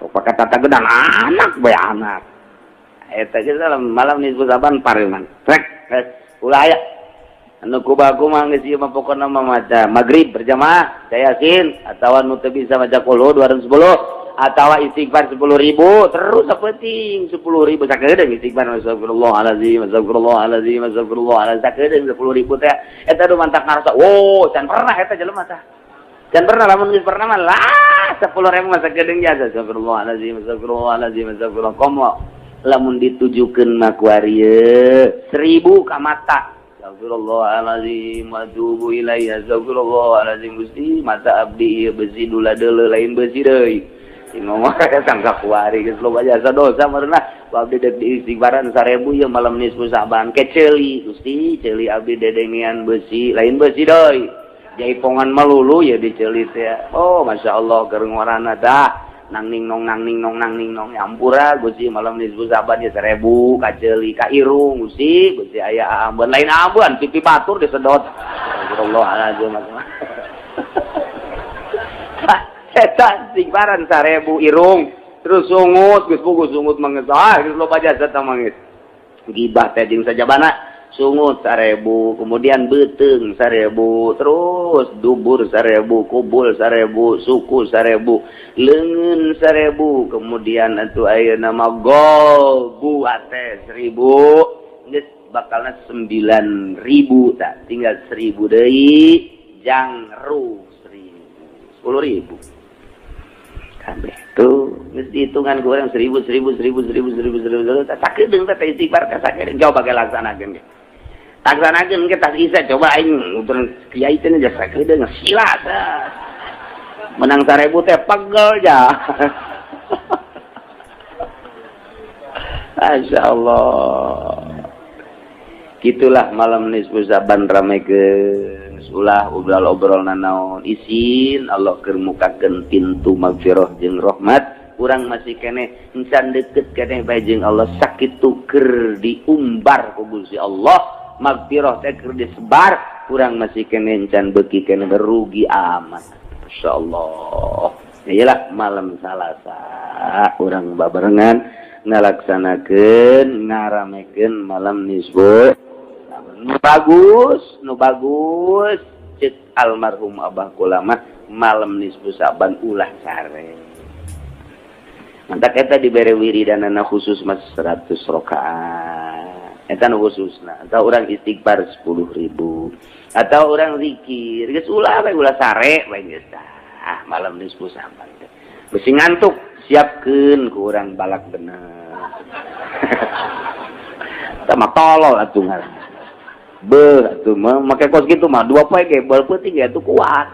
Sok pake tata gedang anak bae anak. Eta geus malam nisfu Saban pareman. Rek geus ulah aya anu kubaku mah geus ieu mah, pokona mah maca maghrib berjamaah Yasin atawa nu teu bisa maca qul 210 atawa istighfar 10.000 terus sapenting 10.000 sakedeung istighfar astagfirullahalazim, astagfirullahalazim, astagfirullahalazim sakedeung 10.000 teh eta nu mantak ngarasa wow can pernah eta jelema tah, can pernah. Lamun geus pernah mah lah 10.000 mah sakedeung jasa astagfirullahalazim, astagfirullahalazim, astagfirullah. Komo lamun ditujukeun mah ku arieu 1.000 ka mata, astagfirullahalazim wa atubu ilaihi, astagfirullahalazim, Gusti mata abdi ieu besi dula deuleu lain besi deui. Ngomong sangka kuari geus loba jasa dosa meureunna abdi dek diistighfaran 1000 ieu malam nisfu Sa'ban ke ceuli Gusti, ceuli abdi dedengean besi lain besi deui jaipongan melulu ya diceuli teh. Oh, masyaallah keur ngorana dah nang ning nong nang ning nong nang ning nong ampura Gusti malam nisfu Sa'ban ya 1000 ka ceuli ka irung Gusti, Gusti aya ambeun lain ambeun pipi batur disedot, astagfirullahalazim. Eta istighfaran 1000 irung terus sungut geus puguh sungut mah geus ah geus loba jasa tah mah geus gibah teh jeung sajabana sungut 1000, kemudian beuteung 1000, terus dubur 1000, kubul 1000, suku 1000, leungeun 1000, kemudian atuh ayeuna mah golbu ate 1000 geus bakalna 9000 tah tinggal 1000 deui jangru 10.000 kabeh tuh geus dihitungan ku urang 1000 1000 1000 1000 1000 1000 1000 sakedeung teh istighfar teh sakedeung. Coba ge laksanakeun ge, laksanakeun ge tas isa coba aing utur kiai teh geus sakedeung sila teh menang 1000 teh pegel ja. Masya Allah. Gitulah malam nisfu Syaban ramekeun, ulah obrol-obrol nanaon, isin Allah keur mukakeun pintu magfirah jeung rahmat. Urang masih keneh encan deket keneh bae jeung Allah, sakitu keur diumbar ku Gusti Allah, magfirah teh keur disebar. Urang masih keneh encan beuki keneh, berugi amat. Masyaallah. Ya, malam Salasa urang babarengan ngalaksanakeun, ngaramekeun malam nisfu. Nu bagus, nu bagus, cek almarhum Abah kula mah, malam nisfu Saban ulah sare. Mantak eta dibere wiridanana khusus mas 100 rakaat. Eta nu khususna, atau orang istighfar 10.000 atau orang zikir. Geus ulah we, ulah sare we geus. Ah, malam nisfu Saban besi ngantuk, siapkeun ku urang balak bener. Sama tolol atuh ngaran. Beuh atuh mah make kos kitu mah 2 poe ge bal peuting ge atuh kuat.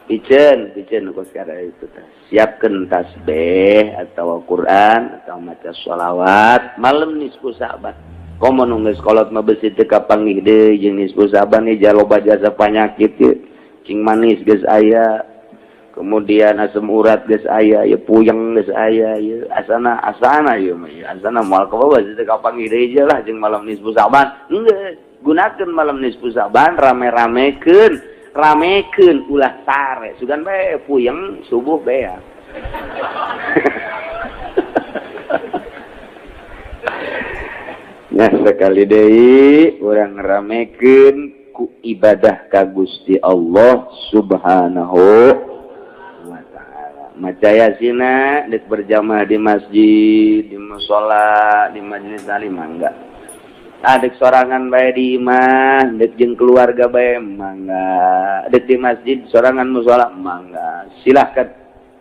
Piceun, piceun kos kada itu teh. Siapkeun tasbih atau Quran atau maca sholawat malam nisfu Sa'ban. Komo nu geus kolot mah besi teu kapanggih deui jeung nisfu Sa'ban ieu, loba jasa panyakit ieu. Cing manis geus aya. Kemudian asam urat geus aya, ya puyeng geus aya, ya asana asana ieu mah asana moal ka bawah teu kapanggih deui lah jeung malam nisfu Sa'ban. Geus gunakeun malam nisfu Sa'ban, rame-ramekeun, ramekeun, ulah sare. Sugan bae puyeng subuh beak. Nah, sekali deui urang ramekeun ku ibadah ka Gusti Allah Subhanahu wa taala. Maca yasina dek berjamaah di masjid, di musola, di majelis taklim, mangga. Adek sorangan bae di imah, dek jeung keluarga bae mangga, dek di masjid sorangan, musola mangga. Silahkan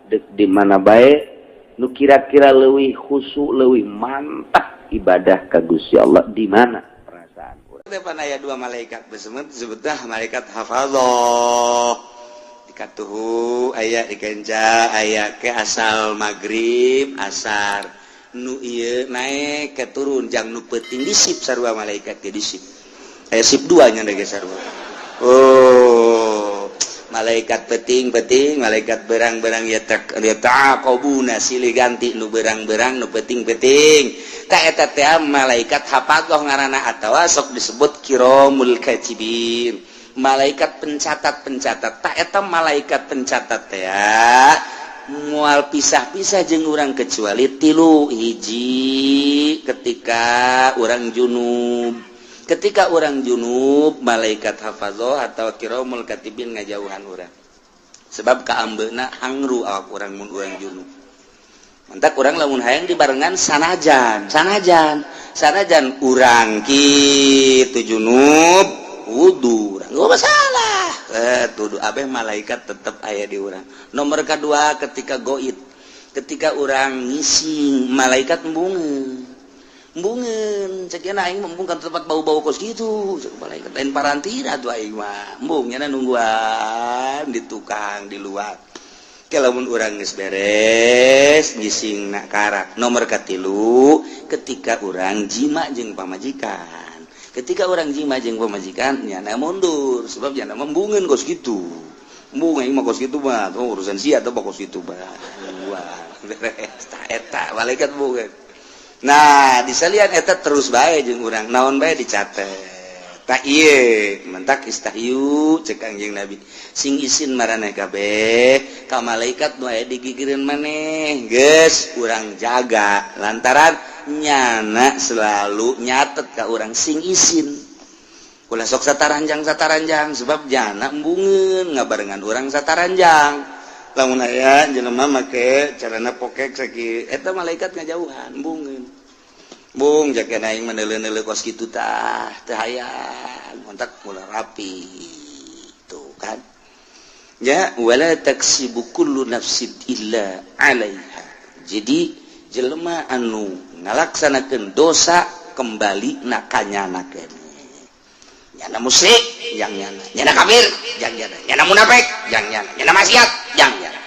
dek di mana bae nu kira-kira leuwih khusyuk, leuwih mantap ibadah ka Gusti Allah, di mana perasaan urang. Depan aya dua malaikat besemet, disebutnya malaikat hafadzah. Dikatuhu aya dikenca aya ke asal maghrib asar nu ieu naik ke turun jang nu peuting disip, sarua malaikat ge disip, aya sip dua nya ge sarua. Oh, malaikat peting-peting, malaikat berang-berang ya tak ya taqabuna, silih ganti nu berang-berang, nu peting-peting. Ta eta teh malaikat hafadzah ngaranna atawa sok disebut kiramul katibin, malaikat pencatat-pencatat. Ta eta malaikat pencatat teh mual pisah-pisah jeung urang kecuali tilu hiji: ketika orang junub. Ketika orang junub, malaikat hafadzah atau kiramul katibin ngajauhan urang, sebab kaambeuna hangru awak urang mun urang junub. Mantak urang lamun hayang dibarengan, sanajan sanajan sanajan urang kitu junub, wudu urang nggak masalah, tuduh abeh malaikat tetap aya di urang. Nomor kedua, ketika goib, ketika orang ngising, malaikat embungeun embungeun. Ceuk aing embung kan tempat bau-bau kos gitu. Cek malaikat, lain parantina tuh aing mah embung, nyana nungguan di tukang di luar. Lamun urang geus beres ngising nak karak. Nomor katilu, ketika urang jima jeung pamajikan. Ketika orang jima jeung pamajikan, nyana mundur, sebab nyana embungeun kos gitu. Embung aing mah kos gitu mah, oh, urusan sia atau kos gitu mah. Wah, beres eta malaikat embungeun. Nah, disalian eta terus bae jeung urang, naon bae dicatet. Tak ieu mentak istahyu cek Kangjeng Nabi, sing isin maraneh kabeh ka malaikat nu aya digigireun maneh. Geus urang jaga lantaran nyana selalu nyatet ka urang. Sing isin, ulah sok sataranjang sataranjang, sebab jana embungeun ngabarengan urang sataranjang. Lamun aya jelema make carana pokek sakieu, eta malaikat ngajauhan, embungeun. Bung jaga aing meneule-neule kos kitu tah teu hayang kontak, mula rapi tuh kan ya. Wala taksibu kullu nafsin illa 'alaiha. Jadi jelema anu ngalaksanakeun dosa, kembali na kanyana keneh. Nyana musyrik yang nyana, nyana kafir yang nyana, nyana munafik yang nyana, nyana maksiat yang nyana.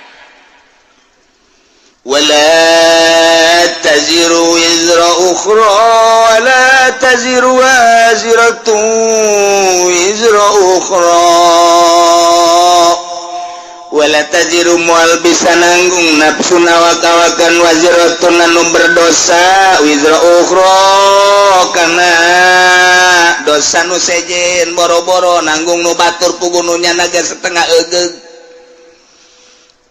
Wala Taziru wizra ukhra wala taziru waziratun wizra ukhra. Wala taziru, moal bisa nanggung, nafsun, awak-awakan, waziratun, anu berdosa, wizra ukhra, kana dosa nu sejen. Boro-boro nanggung nu batur, puguh nu nyana ge setengah egeug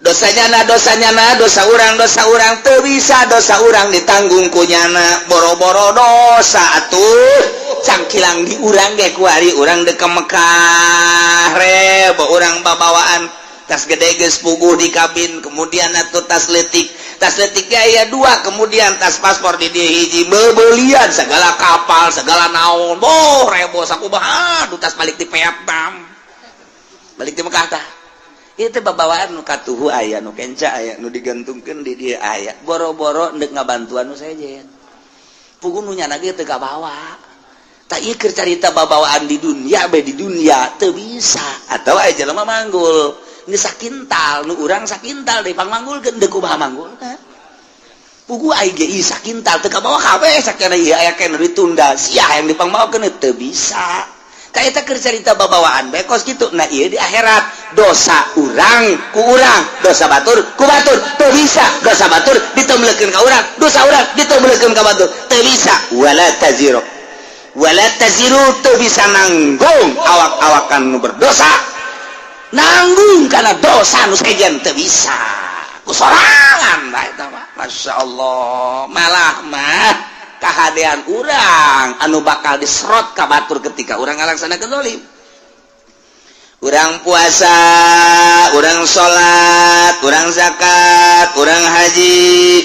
dosanya. Na dosanya, na dosa urang, dosa urang teu bisa, dosa urang ditanggung ku nyana. Boro-boro dosa atuh cangkilang di urang ge. Kuari urang dek ke Mekah, rebo urang babawaan tas gede geus puguh di kabin, kemudian atuh tas letik, tas letik aya dua, kemudian tas paspor di dieu hiji, bebelian segala kapal, segala naon. Boh, rebo sakumaha. Aduh, tas balik di Vietnam, balik di Mekah. Tah, itu babawaan nu katuhu aya, nu kenca aya, nu digantungkeun di dieu aya. Boro-boro ndek ngabantuan nu sejen, puguh nu nyana ge teu kabawa. Tak, ieu keur carita babawaan di dunia bae. Di dunia teu bisa. Atau aya jelema manggul ini sakintal, nu urang sakintal deh pang manggulkeun, deuk kumaha manggul? Puguh aing ge ieu sakintal teu kabawa kabeh. Sakana ieu aya keneh ditunda sia yang dipangmawakeun, teu bisa. Ka eta keur carita babawaan bae kos kitu. Nah, ieu di akhirat dosa urang ku urang, dosa batur ku batur. Teu bisa dosa batur ditemblekeun ka urang, dosa urang ditemblekeun ka batur, teu bisa. Wala taziru, wala taziru, teu bisa nanggung awak-awakan nu berdosa, nanggung karena dosa nu sejen teu bisa ku sorangan bae eta mah. Masya Allah, malah mah kahadean urang anu bakal diserot ka batur ketika urang ngalaksanakeun zalim. Urang puasa, urang salat, urang zakat, urang haji,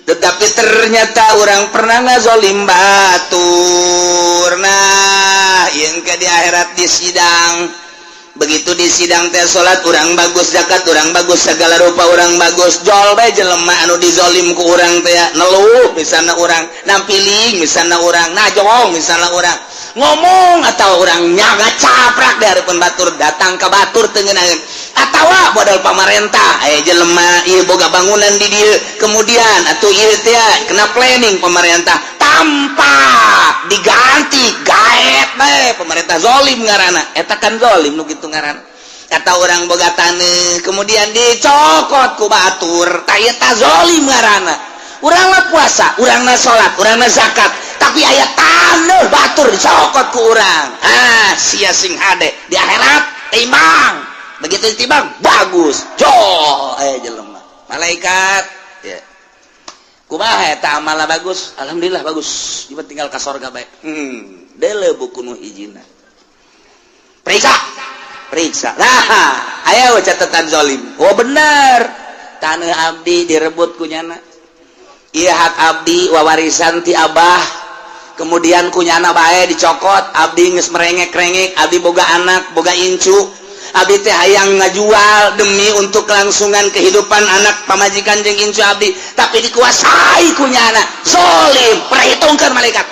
tetapi ternyata urang pernah ngazolim batur. Nah, yang ke di akhirat di sidang, begitu di sidang teh, salat urang bagus, zakat urang bagus, segala rupa urang bagus, jol bae jelema anu dizolim ku urang teh neluh. Misalnya urang nampiling, misalnya urang najong, misalnya urang ngomong atau urang nyaga caprak di hadapan batur, datang ke batur teu ngeunaheun. Atawa modal pamarentah, aya jelema ieu boga bangunan di dieu, kemudian atuh ieu teh kena planning pemerintah, tanpa diganti gaet bae pemerintah. Zolim ngaranna eta kan, zolim nu kitu ngaranna. Kata urang boga taneuh, kemudian dicokot ku batur, tah eta zolim ngaranna. Urang mah puasa, urang mah salat, urang mah zakat, tapi aya taneuh batur dicokot ku urang. Ah, sia sing hade di akhirat timbang. Begitu ditimbang bagus, jol aya jelema malaikat ya, kumaha eta amalna? Bagus, alhamdulillah bagus. Ieu tinggal ka sorga bae. Deuleu buku nu hijina, periksa, periksa. Nah, aya catatan zolim. Oh, bener, tanah abdi direbut ku nyana. Iya, hak abdi wawarisan ti abah, kemudian ku nyana bae dicokot. Abdi geus merengek-rengek, abdi boga anak, boga incu. Abdi teh hayang ngajual demi untuk kelangsungan kehidupan anak, pamajikan jeung incu abdi, tapi dikuasai ku nyana. Zolim. Perhitungkan malaikat,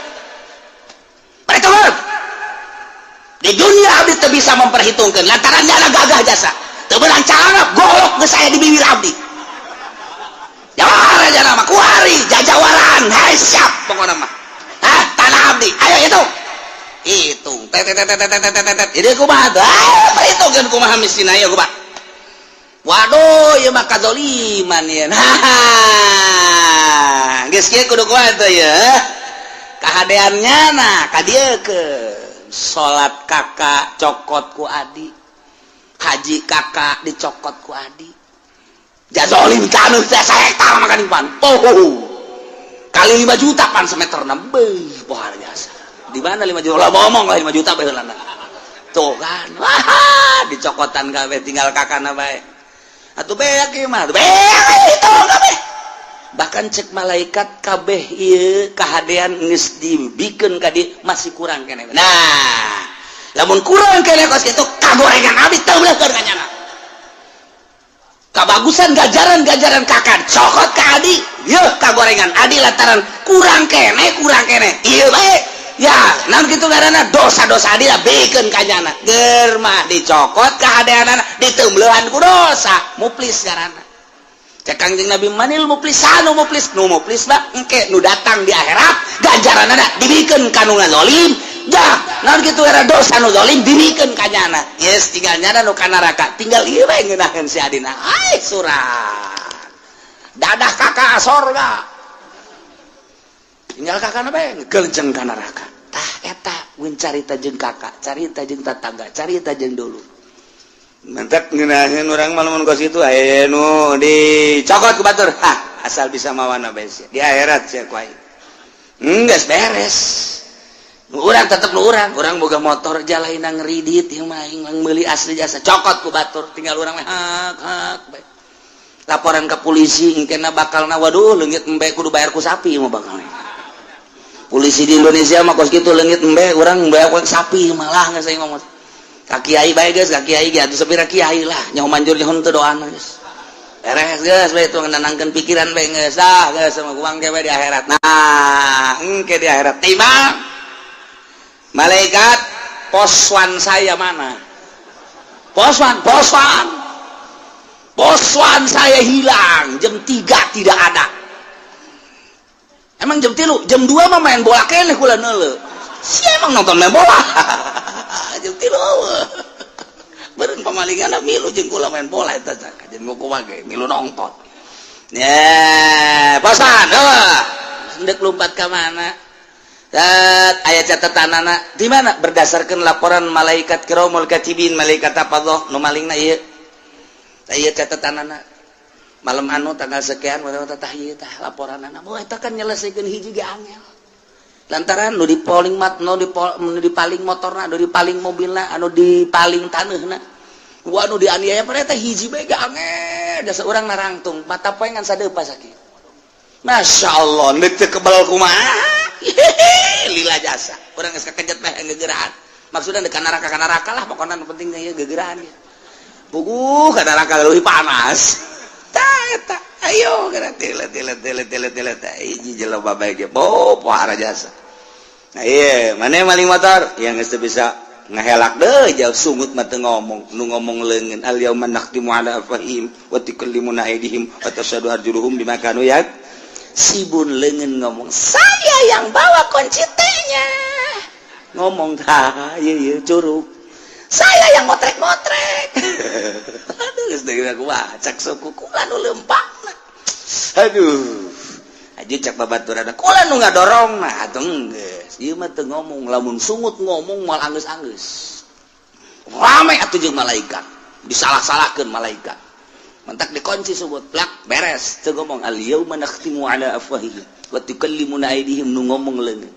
perhitungkan. Di dunia abdi teu bisa memperhitungkan lantaran nyana gagah jasa, teu beunang carana golok geus aya di bibir abdi. Jawara jana mah kuari jajawaran. Hai, siap pokokna mah. Hah, tanah abdi ayo hitung, hitung, tet tet tet tet tet tet tet. Ini kumaha tuh? Ah, perhitungkeun kumaha misina ya, kumaha? Waduh, ieu mah kazoliman ya. Nah, geus kieu kudu kumaha tuh ya kahadeannya? Nah, ka dieu ke salat kakak cokot ku adi, haji kakak dicokot ku adi. Jazolim taneuh teh sahektar makan pan. Oh, kali 5 juta pan semeter. Beuh, luar biasa. Di mana 5 juta lah, ngomong lah 5 juta bae heulana. Tuh kan, wah, dicokotan kabeh, tinggal kakana bae. Atuh beak ieu mah, beak itu kabeh. Bahkan cek malaikat, kabeh ieu kahadean geus dibikeun ka dieu, masih kurang keneh. Nah, lamun kurang keneh kos kitu, kagorengan abdi teu beulekeun ka nyana. Kabagusan gajaran-gajaran kakak cokot ke adi, yeuh kagorengan adi lantaran kurang kene, kurang kene ieu bae ya. Naon kitu ngaranna? Dosa-dosa adi lah bikeun ka nyana. Ger mah dicokot kahadeanana, diteumbeuhan ku dosa, muflis ngaranna. Cek Kangjeng Nabi, manil muflisanu muflis? Nu muflis mah engke nu datang di akhirat, ganjaranana dibikeun ka nu ngazolim. Jah, naon kitu era dosa nu zalim dibikeun ka nyana. Yes, tinggal nyana nu ka neraka, tinggal ieu we ngeunaheun si adina. Ai surat. Dadah kakak, sorga. Tinggal kakak bae ngegelenceng ka neraka. Tah, eta mun carita jeung kakak, carita jeung tetangga, carita jeung dulu. Mentek ngeunaheun urang mah lamun kos kitu aya nu dicokot ku batur. Hah, asal bisa mawana bae sia. Di akhirat sia ku aing. Geus beres. Nu urang tetep nu urang, urang boga motor jalaina ngeridit ieu mah aing meuli asli jasa cokot ku batur, tinggal urang mah hak hak bae. Laporan ke polisi engkena bakalna, waduh, leungit embe kudu bayar ku sapi mah bakalna. Polisi di Indonesia mah kos kitu, leungit embe urang bayar ku sapi malah geus aing ngomong. Ka kiai bae geus, ka kiai ge atuh sapira kiai lah nyaho manjur nyaho teu doana geus. Beres geus bae itu nenangkeun pikiran bae geus dah geus sama uang ge di akhirat. Nah, engke di akhirat timbang malaikat, poswan saya mana? Poswan, poswan. Poswan saya hilang jam 3 tidak ada. Emang jam 3, jam 2 mah main bola keneh kula neuleu. Si emang nonton main bola. Jam 3 beureun pamalingan milu jeung kula main bola eta jeung kumaha ge milu nonton. Ya, poswan, heuh. Ndek lompat ka mana? Tat, aya catatanana di mana? Berdasarkan laporan malaikat kiramul katibin, malaikat hafadzah, nu malingna ieu. Tah, ieu catatanana. Malam anu tanggal sekian tah ieu tah laporanana. Wah, eta kan nyelesaikeun hiji ge angel. Lantaran nu dipaling mat nu nu dipaling motorna, nu dipaling mobilna, anu dipaling taneuhna. Wah, nu dianiaya pada eta hiji bae ge angel. Dasa urang narangtung mata poe ngan sadeupa sakieu. Masya Allah, ndek teu kebal kumaha? Hehehe, lila jasa. Urang geus kakejet bae gegeraan. Maksudna deuk ka neraka lah, pokona nu penting ieu gegeraan ieu. Puguh ka neraka leuwih panas. Tah eta, ayo geura tile tile tile tile tile teh hiji jelema bae ge bo pohara jasa. Nah, iya, mana maling motor yang geus teu bisa ngahelak deh jauh sungut mah teu ngomong, nu ngomong leungeun. Al yauma nakhtimu ala afwahihim wa tukallimuna aydihim wa tashhadu arjuluhum bima kanu yak sibun. Leungeun ngomong, saya yang bawa kunci T-nya, ngomong tah ieu ieu curug, saya yang motrek-motrek. Aduh, geus deui kumaha cak suku kula nu leumpangna. Aduh, aja cak babaturan kula nu ngadorong. Nah, atuh geus ieu mah teu ngomong, lamun sungut ngomong moal anggeus-anggeus rame atuh jeung malaikat, disalah-salahkeun malaikat. Mentak dikunci sungut plak beres teu ngomong. Al yauma nakhtimu ala afwahihim wa tukallimuna aydihim, nu ngomong leungeun,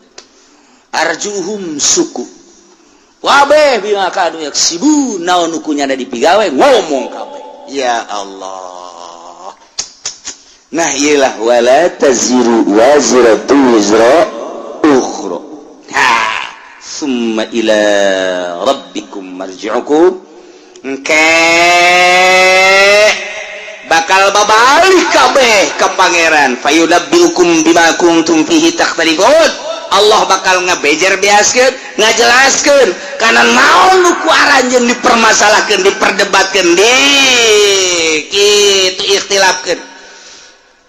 arjuhum suku wabeh bima kanu yaksibun, naon nu kunyana dipigawe ngomong kabeh. Ya Allah, nah iyalah, wala taziru waziratu wizra ukhra. Ha, summa ila rabbikum marji'ukum, engke bakal babalik kabeh ke Pangeran, fayunabbiukum bima kuntum fihi takhtalifun. Allah bakal ngebejer beaskeun, ngajelaskeun kana naon nu ku aranjeun dipermasalahkeun, diperdebatkeun, di kitu ikhtilafkeun,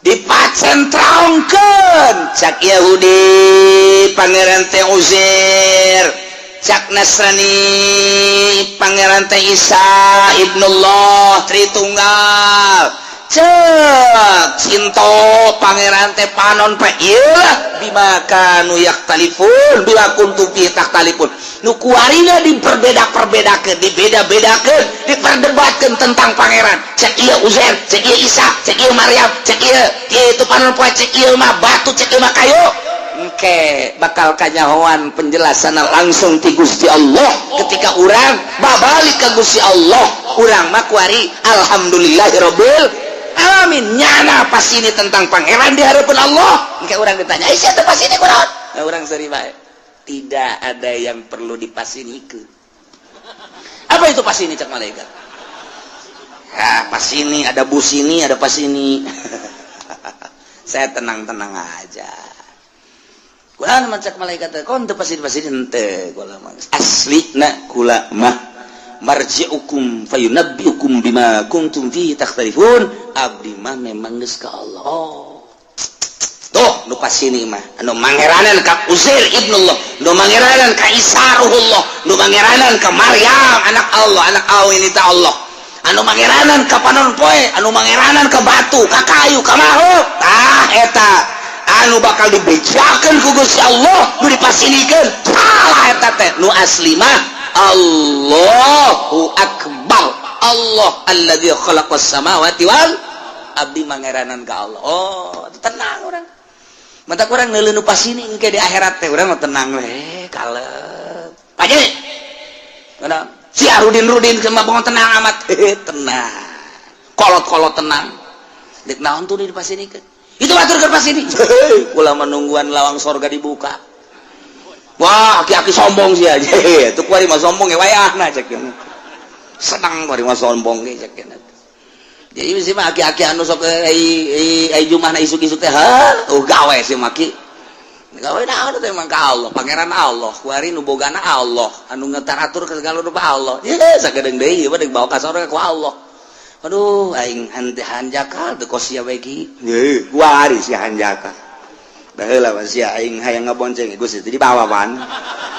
dipacentrongkeun. Cak Yahudi Pangeran teh Uzair, cak Nasrani Pangeran teh Isa Ibnullah Tritunggal, cek Sinto Pangeran teh panon pe. Iyalah, bima kanu yakhtalifun, bima kuntum fi takhtalifun, nu kuarina diperbeda-perbedakeun, dibeda-bedakeun, diperdebatkeun tentang Pangeran. Cek ieu Uzair, cek ieu Isa, cek ieu Maryam, cek ieu ieu itu panon poe, cek ieu mah batu, cek ieu mah kayu. Engke bakal kanyahoan penjelasan langsung ti Gusti Allah ketika urang babalik ke Gusti Allah. Urang mah kuari alhamdulillahirabbil alamin, nyana pas ini tentang Pangeran di hadapan Allah. Engke urang ditanya, "Ih, siapa pas ini kunaon?" Nah, urang seri bae, tidak ada yang perlu dipasinikeun. Apa itu pas ini? Cek malaikat. Ya, pas ini ada bus, ini ada pas ini. Saya tenang-tenang aja. Kula mah cek malaikat, kon teu pasti pasti henteu, kula mah asli na kula mah. Marji'ukum fayunabbi'ukum bima kuntum fihi takhtalifun. Abdi mah memang geus ka Allah. Oh. Tuh nu pasini mah anu mangeranan ka Uzair ibnullah, nu mangeranan ka Isa ruhullah, nu mangeranan ka Maryam anak Allah, anak awinita Allah, anu mangeranan ka panon poe, anu mangeranan ka batu, ka kayu, ka makhluk. Tah, eta anu bakal dibejakeun ku Gusti Allah. Nu dipasinikeun salah eta teh. Nu asli mah Allahu akbar, Allah alladzi khalaqas samawati wal abdi mangeranan ka Allah. Oh, tenang urang. Mata kurang neuleuh nu pasini engke di akhirat teh urang mah tenang we, kalem. Paje. Mana? Si Arudin Rudin sama bangun tenang amat. Tenang. Kolot-kolot tenang. Dek naon tuh di pasinikeun? Itu batur ke pasini. Kula menungguan lawang sorga dibuka. Wah, aki-aki sombong sih aja. Itu kuari mah sombong ya wayahna cek. Senang kuari mah sombong ge cek. Jadi mesti mah aki-aki anu sok ai ai jumahna isuk-isuk teh, ha, oh gawe sih maki. Gawe naon teh emang ka Allah, pangeran Allah, kuari nu bogana Allah, anu ngetaratur ke segala rupa Allah. Ye, sagedeung deui ieu mah bawa ka sorga ku Allah. Aduh, aing hante hanjakal teu kos sia we ki. Ye, kuari si hanjakal. Baheula mah sia aing hayang ngabonceng Gusti teh dibawa pan.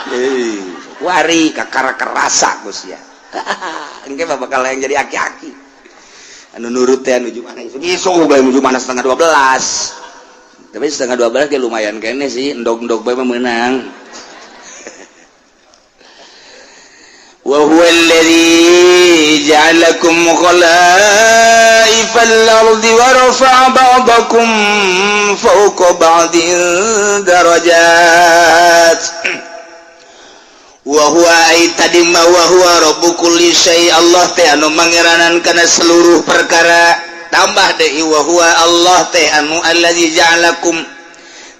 Eh, kuari kakara kerasa Gusti ya. Engke mah bakal yang jadi aki-aki. Anu nurut teh anu mana isuk isuk bae nuju mana setengah 12, tapi setengah 12 ge lumayan kene sih, endog-endog bae mah meunang. Wa huwa alladhi ja'alakum khalaifal ardi wa rafa'a ba'dakum fawqa ba'din darajat. Wa huwa ai tadi ma wa huwa rabbu kulli syai, Allah teh anu mangeranan kana seluruh perkara. Tambah deui, wa huwa Allah teh anu allazi ja'alakum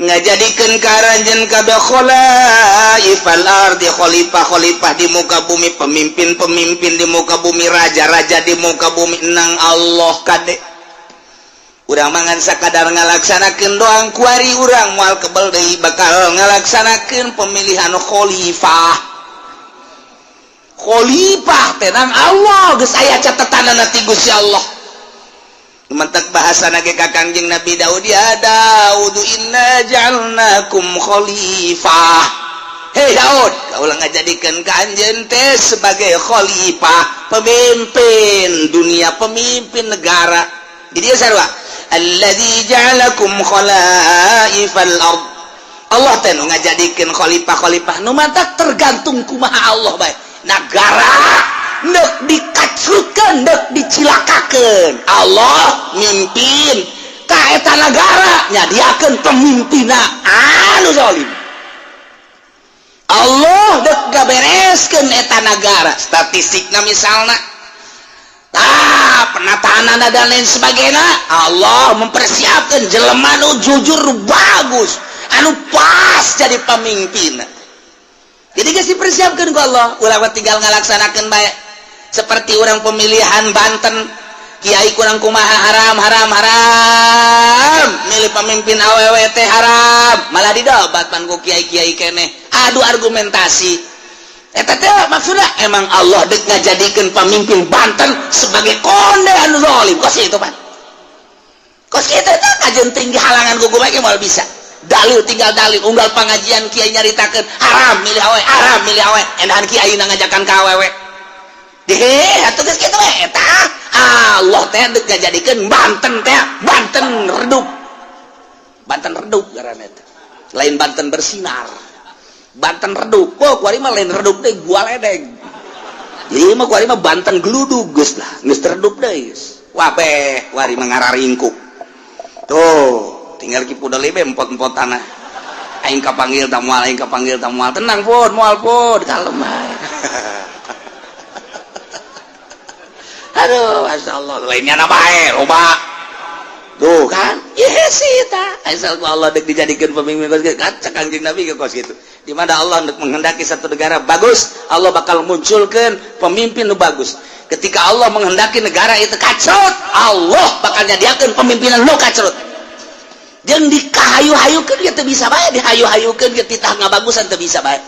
ngajadikeun ka aranjeun kabeh khalaifal ardi, khalifah-khalifah di muka bumi, pemimpin-pemimpin di muka bumi, raja-raja di muka bumi. Nang Allah kade urang mangan sakadar ngalaksanakeun doang. Kuari urang moal kebel deui bakal ngalaksanakeun pemilihan khalifah. Khalifah tenang, Allah geus aya catatanana ti Gusti Allah. Mentek bahasa nage ka Kangjeng Nabi Daud, ya Daud, inna ja'alnakum khalifah. Hei Daud, kaulah ngajadikeun ka anjeun teh sebagai khalifah, pemimpin dunia, pemimpin negara. Di dieu sarua, alladzi ja'alakum khalaifal ard, Allah teh nu ngajadikeun khalifah-khalifah. Nu matak tergantung kumaha Allah bae nagara, nek dikacrutkeun, nek dicilakakeun, Allah mimpin ka eta nagara, nyadiakeun pemimpinna anu zalim. Allah dek gabereskeun eta nagara, statistikna misalna, ah, penataan dan lain sebagainya, Allah mempersiapkan jelema nu jujur, bagus, anu pas jadi pemimpin. Jadi geus dipersiapkan ku Allah. Ulah tinggal ngalaksanakeun bae. Seperti orang pemilihan Banten, kiai kurang kumaha, haram, haram, haram, milih pemimpin awewe teh haram, malah didobat pan ku kiai-kiai keneh, adu argumentasi. Eta teh maksudnya emang Allah dek ngajadikeun pemimpin Banten sebagai konde anu zalim kos itu pan. Kos kitu teh kajen tinggi halangan ku bae moal bisa. Dalil tinggal dalil, unggal pengajian kiai nyaritakeun haram milih awewe, haram milih awewe, endahan kiai ngajakan ka awewe. Deh, atuh geus kitu we eta Allah teh dek ngajadikeun Banten teh Banten redup. Banten redup ngaranna teh. Lain Banten bersinar. Banten redup. Oh, kuari mah lain redup deh, gua ledeng. Jadi mah kuari mah Banten geludug geus lah, geus redup deui geus. Wabeh, kuari mah ngararingkuk. Tuh, tinggal ki pudel be empot-empot tanah. Aing kapanggil ta moal, aing kapanggil ta moal. Tenang pun, moal pun, kalem bae. Aduh, Masya Allah, lainnya na bae, loba. Tuh kan, iya sih ta. Asal ku Allah dek dijadikan pemimpin kos kitu. Kan cek Kangjeng Nabi ke kos gitu. Di mana Allah dek menghendaki satu negara bagus, Allah bakal munculkan pemimpin nu bagus. Ketika Allah menghendaki negara itu kacrut, Allah bakal nyadiakeun pemimpinan nu kacrut. Jeung dikahayu-hayukeun ge teu bisa bae, dihayu-hayukeun ge titah ngabagusan teu bisa bae.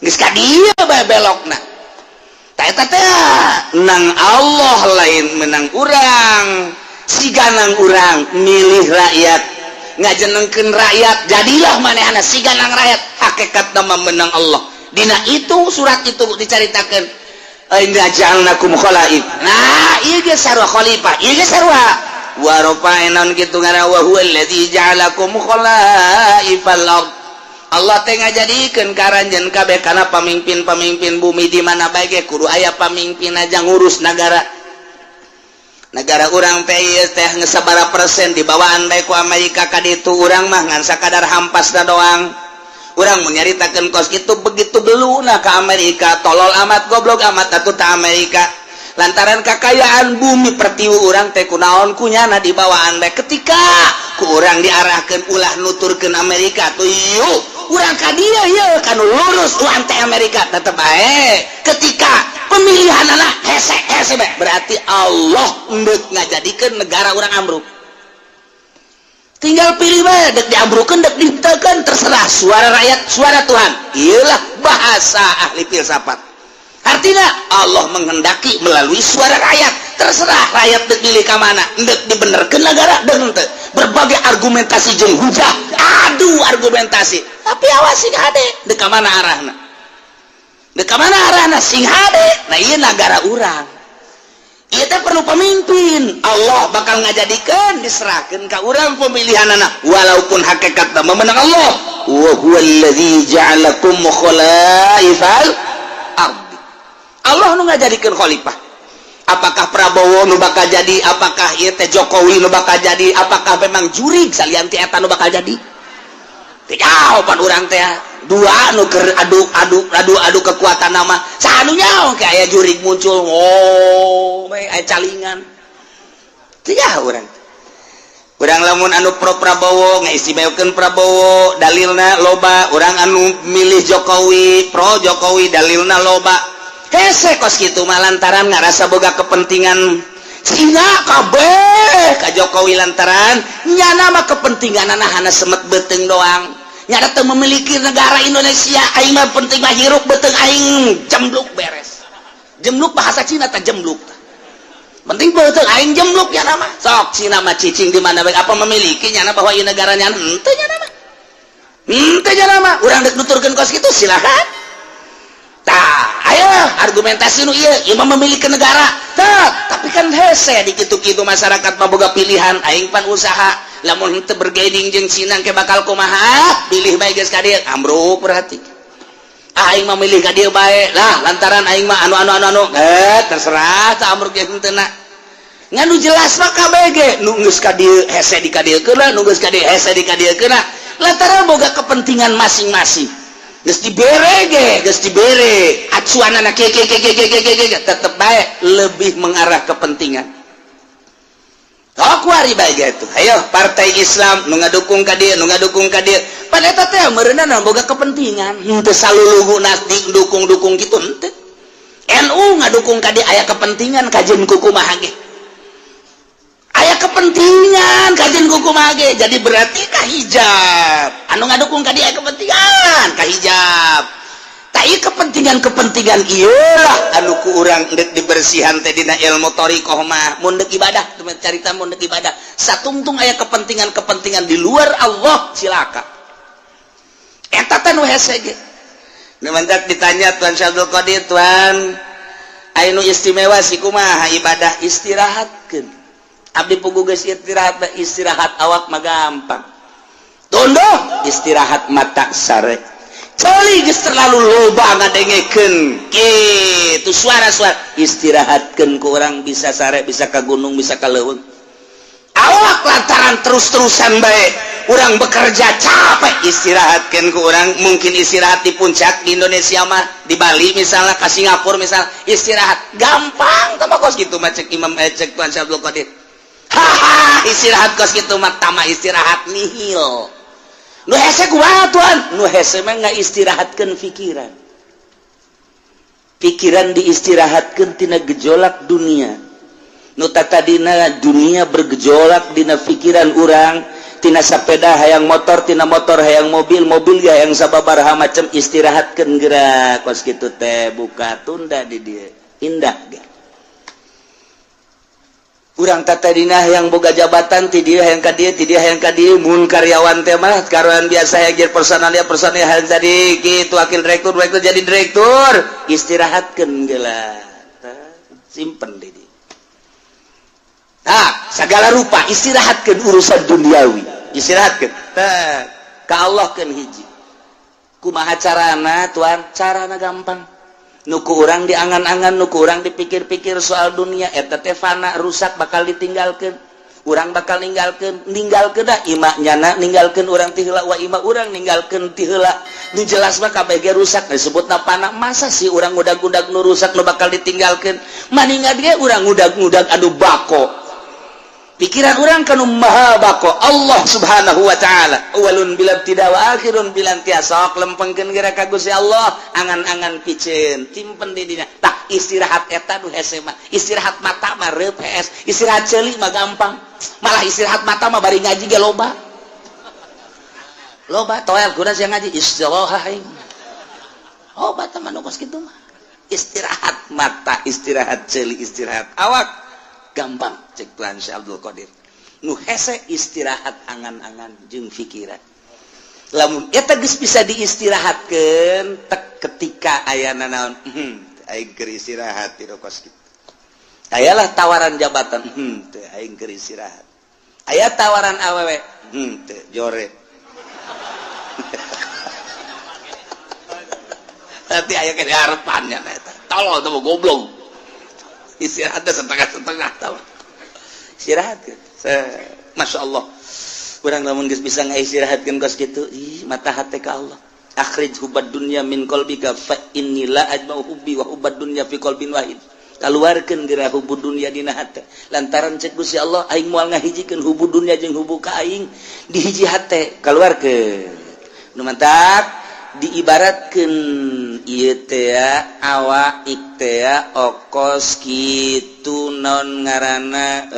Geus ka dieu bae belokna. Tah, eta teh nang Allah, lain menang urang. Siganang urang milih rakyat, ngajenengkeun rakyat, jadilah manehna siganang rakyat. Hakikat nama menang Allah. Dina itu surat itu dicaritakeun, inna ja'alnakum khalaif. Nah, ieu ge sarua khalifah, ieu ge sarua wa rafa'na kitu ngaran, wa huwa allazi ja'alakum khalaifal ard. Allah teh ngajadikeun karanjeun kabeh kana pamimpin-pamimpin bumi. Di mana bae ge kudu aya pamimpin aja ngurus negara. Negara urang teh ieu teh geus sabaraha persen dibawaan bae ku Amerika ka ditu. Urang mah ngan sakadar hampasna doang. Urang menyaritakeun kos kitu, begitu beluna ke Amerika, tolol amat, goblok amat atuh ta Amerika, lantaran kekayaan bumi pertiwi urang teh kunaon kunyana dibawaan bae. Ketika ku urang diarahkeun ulah nuturkeun Amerika tuh, yuk urang ka dieu, yeuh kanu lurus urang teh Amerika tetep bae. Ketika pemilihan anak hese hese bae, berarti Allah endek ngajadikeun negara urang ambruk. Tinggal pilih bae, dek diambrukeun, dek dihenteukeun, terserah. Suara rakyat suara Tuhan, iyalah bahasa ahli filsafat. Artinya Allah menghendaki melalui suara rakyat. Terserah rakyat dek milih ka mana, dek dibenerkeun negara dek henteu. Berbagai argumentasi jeung hujah, adu argumentasi, tapi awas, sing hade dek ka mana arahna, dek ka mana arahna, sing hade. Nah, ieu negara urang ieu teh perlu pemimpin. Allah bakal ngajadikeun, diserahkeun ka urang pemilihan anak, walaupun hakikatna memenang Allah. Wa huwallazi ja'alakum khalaifal ardi. Allah nu ngajadikeun khalifah. Apakah Prabowo nu bakal jadi, apakah ieu teh Jokowi nu bakal jadi, apakah memang jurig salian ti eta nu bakal jadi, teu jawaban urang teh. Dua nu keur adu adu adu adu kekuatan nama saha nu nyaho, kayak jurig muncul, oh aya calingan. Teu nyaho urang. Urang lamun anu pro Prabowo ngaistimewakeun Prabowo, dalilna loba. Urang anu milih Jokowi, pro Jokowi, dalilna loba. Hese kos kitu mah lantaran ngarasa boga kepentingan. Cina kabeh ka Jokowi lantaran nyana mah kepentingan hana semet beuteung doang. Nyana teu memiliki negara Indonesia. Aing mah penting mah hirup, beuteung aing jembluk, beres. Jembluk bahasa Cina tah, jembluk. Penting beuteung aing jembluk ya nama. Sok Cina mah cicing di mana bae, apa memiliki nyana bahwa ieu negara nyana? Henteu nyana mah, henteu nyana mah. Urang dek nuturkeun kos kitu silakan. Tah, ayo argumentasi nu ieu, ieu mah memiliki negara. Tah, tapi kan hese di kitu-kitu, masyarakat mah boga pilihan. Aing pan usaha, lamun henteu bergaining jeung Cina ke bakal kumaha? Pilih bae geus ka dieu, ambruk berarti. Aing mah milih ka dieu bae lah, lantaran aing mah anu anu anu anu, eh terserah tah ambruk ge henteu na. Ngan nu jelas mah KBG nu geus ka dieu hese di ka dieu keuna, nu geus ka dieu hese di ka dieu keuna, lantaran boga kepentingan masing-masing. Geus dibere ge, geus dibere acuanana ke ke ke ke ke ke ke, tetep bae lebih mengarah kepentingan. Oh, kuari bae gitu. Ayo partai Islam nu ngadukung ka dieu, nu ngadukung ka dieu, pada eta teh meureunna boga kepentingan. Henteu salulugu dukung-dukung gitu, henteu. NU ngadukung ka dieu aya kepentingan, kajeun kumaha ge aya kepentingan, kajeun kumaha ge. Jadi berarti ka hijab anu ngadukung ka dieu aya kepentingan ka hijab. Tak, ieu kepentingan-kepentingan ieu anu ku urang dek dibersihan teh dina ilmu thoriqoh mah. Mun dek ibadah, carita mun dek ibadah satungtung aya kepentingan-kepentingan di luar Allah, cilaka. Eta teh nu hese ge. Nu mantak ditanya Tuan Syabdul Qadir, "Tuan, aya nu istimewa sih kumaha ibadah?" Istirahatkeun. Abdi pugu geus istirahat. Istirahat awak mah gampang, tunduh. Istirahat mata sare. Coli geus terlalu loba ngadengekeun kitu suara-suara, istirahatkeun ku urang bisa sare, bisa ka gunung, bisa ka leuweung. Awak lantaran terus-terusan bae urang bekerja capek, istirahatkeun ku urang mungkin istirahat di puncak di Indonesia mah, di Bali misalnya, ke Singapura misalnya, istirahat gampang. Tama kos gitu mah cek Imam, cek Tuan Syabdul Qadir, haha, istirahat kos gitu mah tama istirahat nihil. Nu hese kumaha, Tuan? Nu hese mah nggak istirahatkeun pikiran. Pikiran diistirahatkeun tina gejolak dunia. Nu tadina dunia bergejolak dina pikiran urang, tina sepeda hayang motor, tina motor hayang mobil, mobil ya yang sababaraha macam, istirahatkeun gerak kos kitu teh buka tunda di dieu. Indah ge. Urang tadina yang boga jabatan ti dieu hayang ka dieu, ti dieu hayang ka dieu. Mun karyawan teh mah karyawan biasa, yang jadi personalia personalia hayang tadi kitu, wakil direktur, direktur, jadi direktur. Istirahatkeun geula, simpen di dieu. Nah, segala rupa istirahatkeun urusan duniawi, istirahatkeun. Tah, ka Allah keun hiji. Kumaha carana, tuan? Carana gampang. Nu ku urang diangan-angan, nu ku urang dipikir-pikir soal dunia eta teh fana, rusak, bakal ditinggalkan. Urang bakal ninggalkeun, ninggalkeun dah imah nyana, ninggalkeun urang ti heula, wa imah urang ninggalkeun ti heula. Nu jelas mah kabeh ge rusak, disebutna fana. Masa sih urang ngudag-ngudag nu rusak, nu bakal ditinggalkeun? Maningan ge urang ngudag-ngudag anu bako. Pikiran urang kanu maha bako, Allah Subhanahu wa Ta'ala, awalun bila tidak wa akhirun bila intiha. Sok lempengkeun geura ka Gusti Allah, angan-angan piceun simpen di dinya. Tah, istirahat eta nu hese mah. Istirahat mata mah reup hees, istirahat ceuli mah gampang. Malah istirahat mata mah bari ngaji ge loba loba toel kuda sia ngaji istirahat aing. Obat mah nu kos kitu mah. Istirahat mata, istirahat ceuli, istirahat awak gampang cek Tuhan Syekh Abdul Qadir. Nu hese istirahat angan-angan jeung pikiran. Lamun eta geus bisa diistirahatkeun tek, ketika ayana naon, aing keur istirahat ti kos kitu. Ayalah tawaran jabatan, teu, aing keur istirahat. Aya tawaran awewe, teu, jore. Nanti aya ke harapannya eta. Tolol tuh, goblok. Istirahatnya setengah-setengah, tau. Istirahat kan. Masya Allah. Kurang lamun geus bisa ngaistirahatkeun kos kitu, ih, mata hati ka Allah. Akhrij hubbad dunya min qalbika fa inni la ajma'u hubbi wa hubbad dunya fi qalbin wahid. Kaluarkeun geura hubbu dunya dina hate. Lantaran cek Gusti Allah, aing moal ngahijikeun hubbu dunya jeung hubbu ka aing di hiji hate. Kaluarkeun. Nu mantak diibaratkeun ieu teh awak teh okos kitu, non ngaranna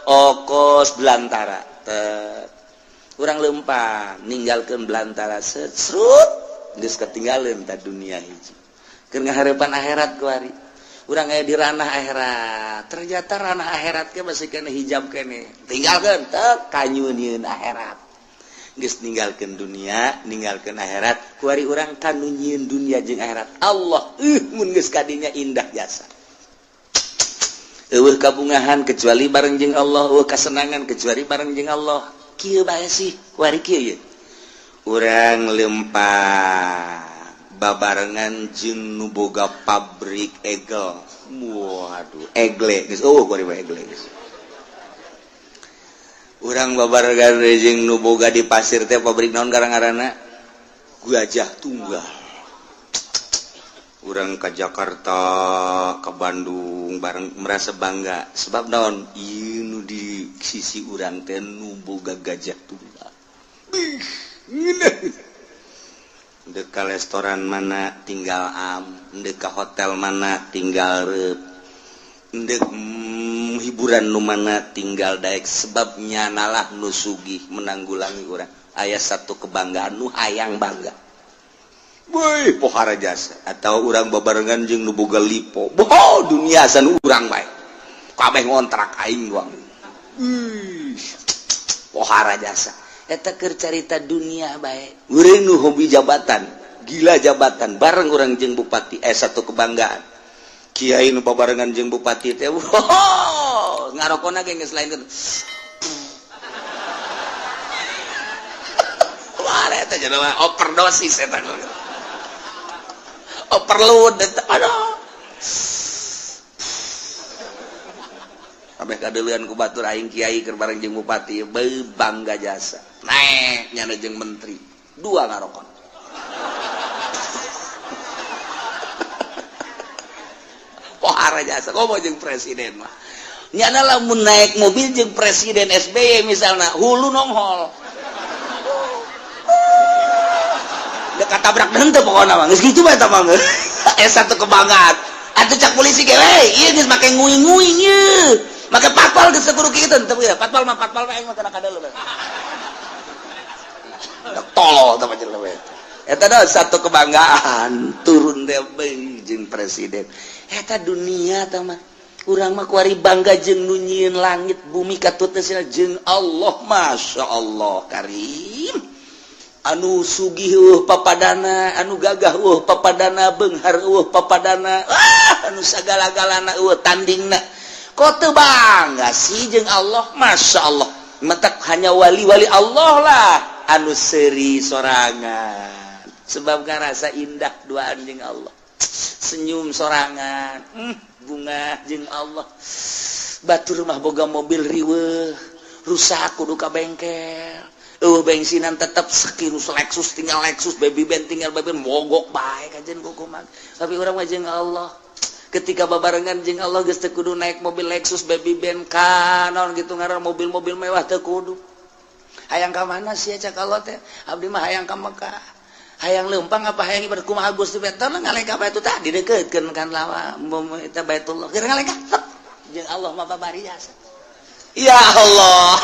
okos belantara. Urang lempang ninggalkeun belantara, serut geus ketinggalan ta dunia hiji. Keur ngaharepan akhirat kuari. Urang aya di ranah akhirat. Ternyata ranah akhirat ke masih kena hijab kene. Tinggalkeun teh kanyunieun akhirat. Geus ninggalkeun dunia, ninggalkeun akhirat, kuari urang kanu nyieun dunia jeung akhirat. Allah, mun geus kadinya indah jasa. Eueuh kabungahan kecuali bareng jeung Allah, eueuh kasenangan kecuali bareng jeung Allah. Kieu bae sih, kuari kieu ye. Urang lempang babarengan jeung nu boga pabrik egel. Waduh, egle geus eueuh kuari mah, egle geus. Urang babarengan jeung nu boga di pasir teh pabrik naon garang-garana? Gajah Tunggal. Urang ke Jakarta, ke Bandung bareng merasa bangga. Sebab naon? Ieu nu di sisi urang teh nu boga Gajah Tunggal. Bih, ngeunah. Dek ka restoran mana tinggal am, dek ka hotel mana tinggal reup. Dek hiburan nu mana tinggal daek, sebabnya nalah nu sugih menanggulangi urang. Aya satu kebanggaan nu hayang bangga. Woi, pohara jasa atau urang babarengan jeung nu boga lipo. Boho dunia san urang bae. Kabeh ngontrak aing doang. Ih, pohara jasa. Eta keur carita dunia bae. Urang nu hobi jabatan, gila jabatan, bareng urang jeung bupati, satu kebanggaan. Kiai nu babarengan jeung bupati teh, wow, ngarokona ge geus lain. Wah, eta jelema overdosis eta. Overload eta. Aduh. Kabeh kadeuleun ku batur, aing kiai keur bareng jeung bupati, beuh bangga jasa. Naek nyana jeung menteri, dua ngarokon. Pohara jasa, komo jeung presiden mah. Nyana lamun naik mobil jeung presiden SBY misalna, hulu nonghol. Dek katabrak henteu pokona mah. Geus kitu bae eta mah. Satu kebanggaan. Atuh cak polisi ge, we, ieu geus make nguing-nguing ieu. Make patpal geus kudu kitu teu ya. Patpal mah patpal aing mah kana kadeuleu. Tolol tah jelema. Eta dah satu kebanggaan turun teh jeung presiden. Eta dunia tah mah. Urang mah kuari bangga jeung nu nyieun langit bumi katut jeung Allah. Masya Allah Karim, anu sugih papadana, anu gagah papadana, beunghar papadana, ah, anu sagala-galana tandingna. Kok teu bangga sih jeung Allah? Masya Allah, matak hanya wali-wali Allah lah anu seuri sorangan, sebab ngarasa indah duaan jeung Allah, senyum sorangan, bunga jeung Allah. Batur mah boga mobil riweuh, rusak kudu ka bengkel, bensinan tetep sekirus Lexus tinggal Lexus, Baby Benz tinggal Baby Benz, mogok bae kajen kukuman. Tapi urang mah jeung Allah, ketika babarengan jeung Allah geus teu kudu naik mobil Lexus, Baby Benz, kanon gitu ngaran mobil-mobil mewah teu kudu. Hayang ka mana sih cak Allah teh? Abdi mah hayang ka Mekah. Hayang leumpang apa hayang ibadah kumaha Gusti? Teh ngalengkah batu tadi deukeutkeun kan lawa eta Baitullah. Keur ngalengkah jeung Allah mah babari jasa. Ya Allah,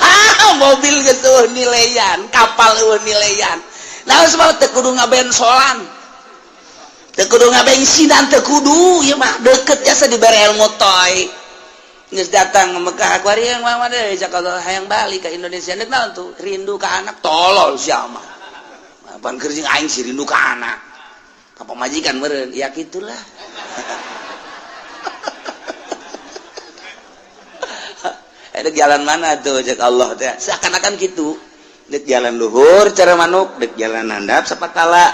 mobil geus euweuh nilaian, kapal euweuh nilaian. Nah, sebab teu kudu ngabensolan. Teu kudu ngabensinan, teu kudu, ieu mah deukeut jasa dibere ilmu toy. Geus datang ke Mekah kuari yang mah deui cak Allah hayang balik ke Indonesia. Deuk naon tuh? Rindu ka anak, tolol sia mah. Apaan keur jeung aing sih rindu ka anak. Ka pamajikan meureun, ya kitulah. Ada jalan mana tuh cek Allah teh, seakan-akan gitu dek jalan luhur cara manuk, dek jalan handap sapakala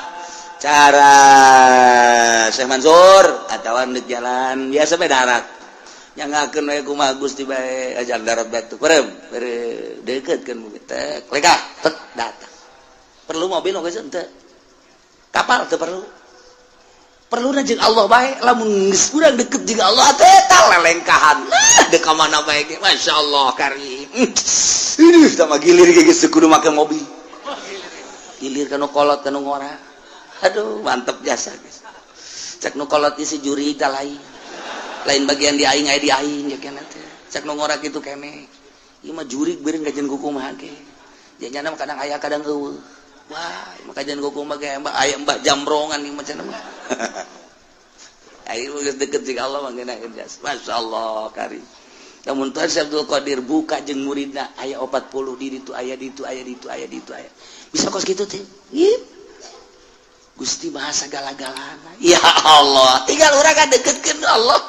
cara Syekh Mansur, atau dek jalan biasa bae darat yang ngakeun we kumaha Gusti bae ajar darat batu perem deukeutkeun bumi tek lekah tek datang. Perlu mobil oge henteu, kapal teu perlu, perlu jeung Allah bae. Lamun geus urang deket jeung Allah teh tah lelengkahan, nah dek ka mana bae ge. Masya Allah Karim, ini sama gilir ge geus kudu make mobil, gilir kanu kolot kanu ngora. Aduh, mantep jasa guys. Cek nu kolot isi juri tah lain lain bagian di aing aya di aing ya kena teh. Cek nu ngora kitu kene ieu mah jurig beureung kajian kumaha ge janyana mah, kadang aya kadang euweuh. Wah, maka jangan kumaha ge aya mbah jambrongan ieu macam mah. Ayo geus deket jeung Allah mah ngeunaheun jasa. Masya Allah Karim. Namun Tuhan Syekh Abdul Qadir buka jeung muridna aya 40 di ditu, aya di ditu, aya di ditu, aya di ditu, aya. Bisa kos kitu teh. Gusti maha sagala-galana. Ya Allah, tinggal urang kan deketkeun Allah.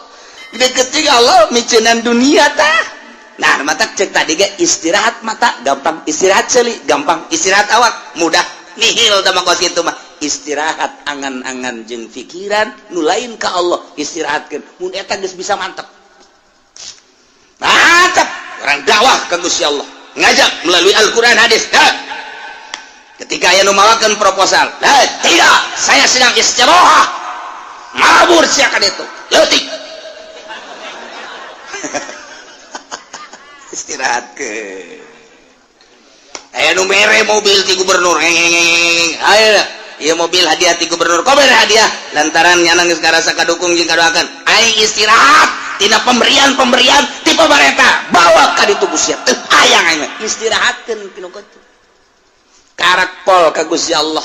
Deket jeung Allah miceunan dunia tah. Nah, mata cek tadi ge istirahat mata gampang, istirahat ceuli gampang, istirahat awak mudah. Nihil tah mah kos kitu mah. Istirahat angan-angan jeung pikiran nu lain ka Allah istirahatkeun. Mun eta geus bisa mantep. Mantap, orang dakwah ka Gusti Allah. Ngajak melalui Al-Qur'an hadis. Ha. Ketika aya nu mawakeun proposal, "Eh, tidak, saya sedang istirahat." Mabur sia ka ditu. Leutik. Istirahat ke. Aya nu mere mobil ti gubernur. Ayo, ieu mobil hadiah ti gubernur. Kok mere hadiah? Lantaran nyana geus ngarasa kadukung jeung kadoakeun. Aing istirahat tina pemberian-pemberian ti pamarentah. Bawa ka ditu Gusti. Teu hayang aing mah. Istirahatkeun tinu kitu. Karak pol ka Gusti Allah.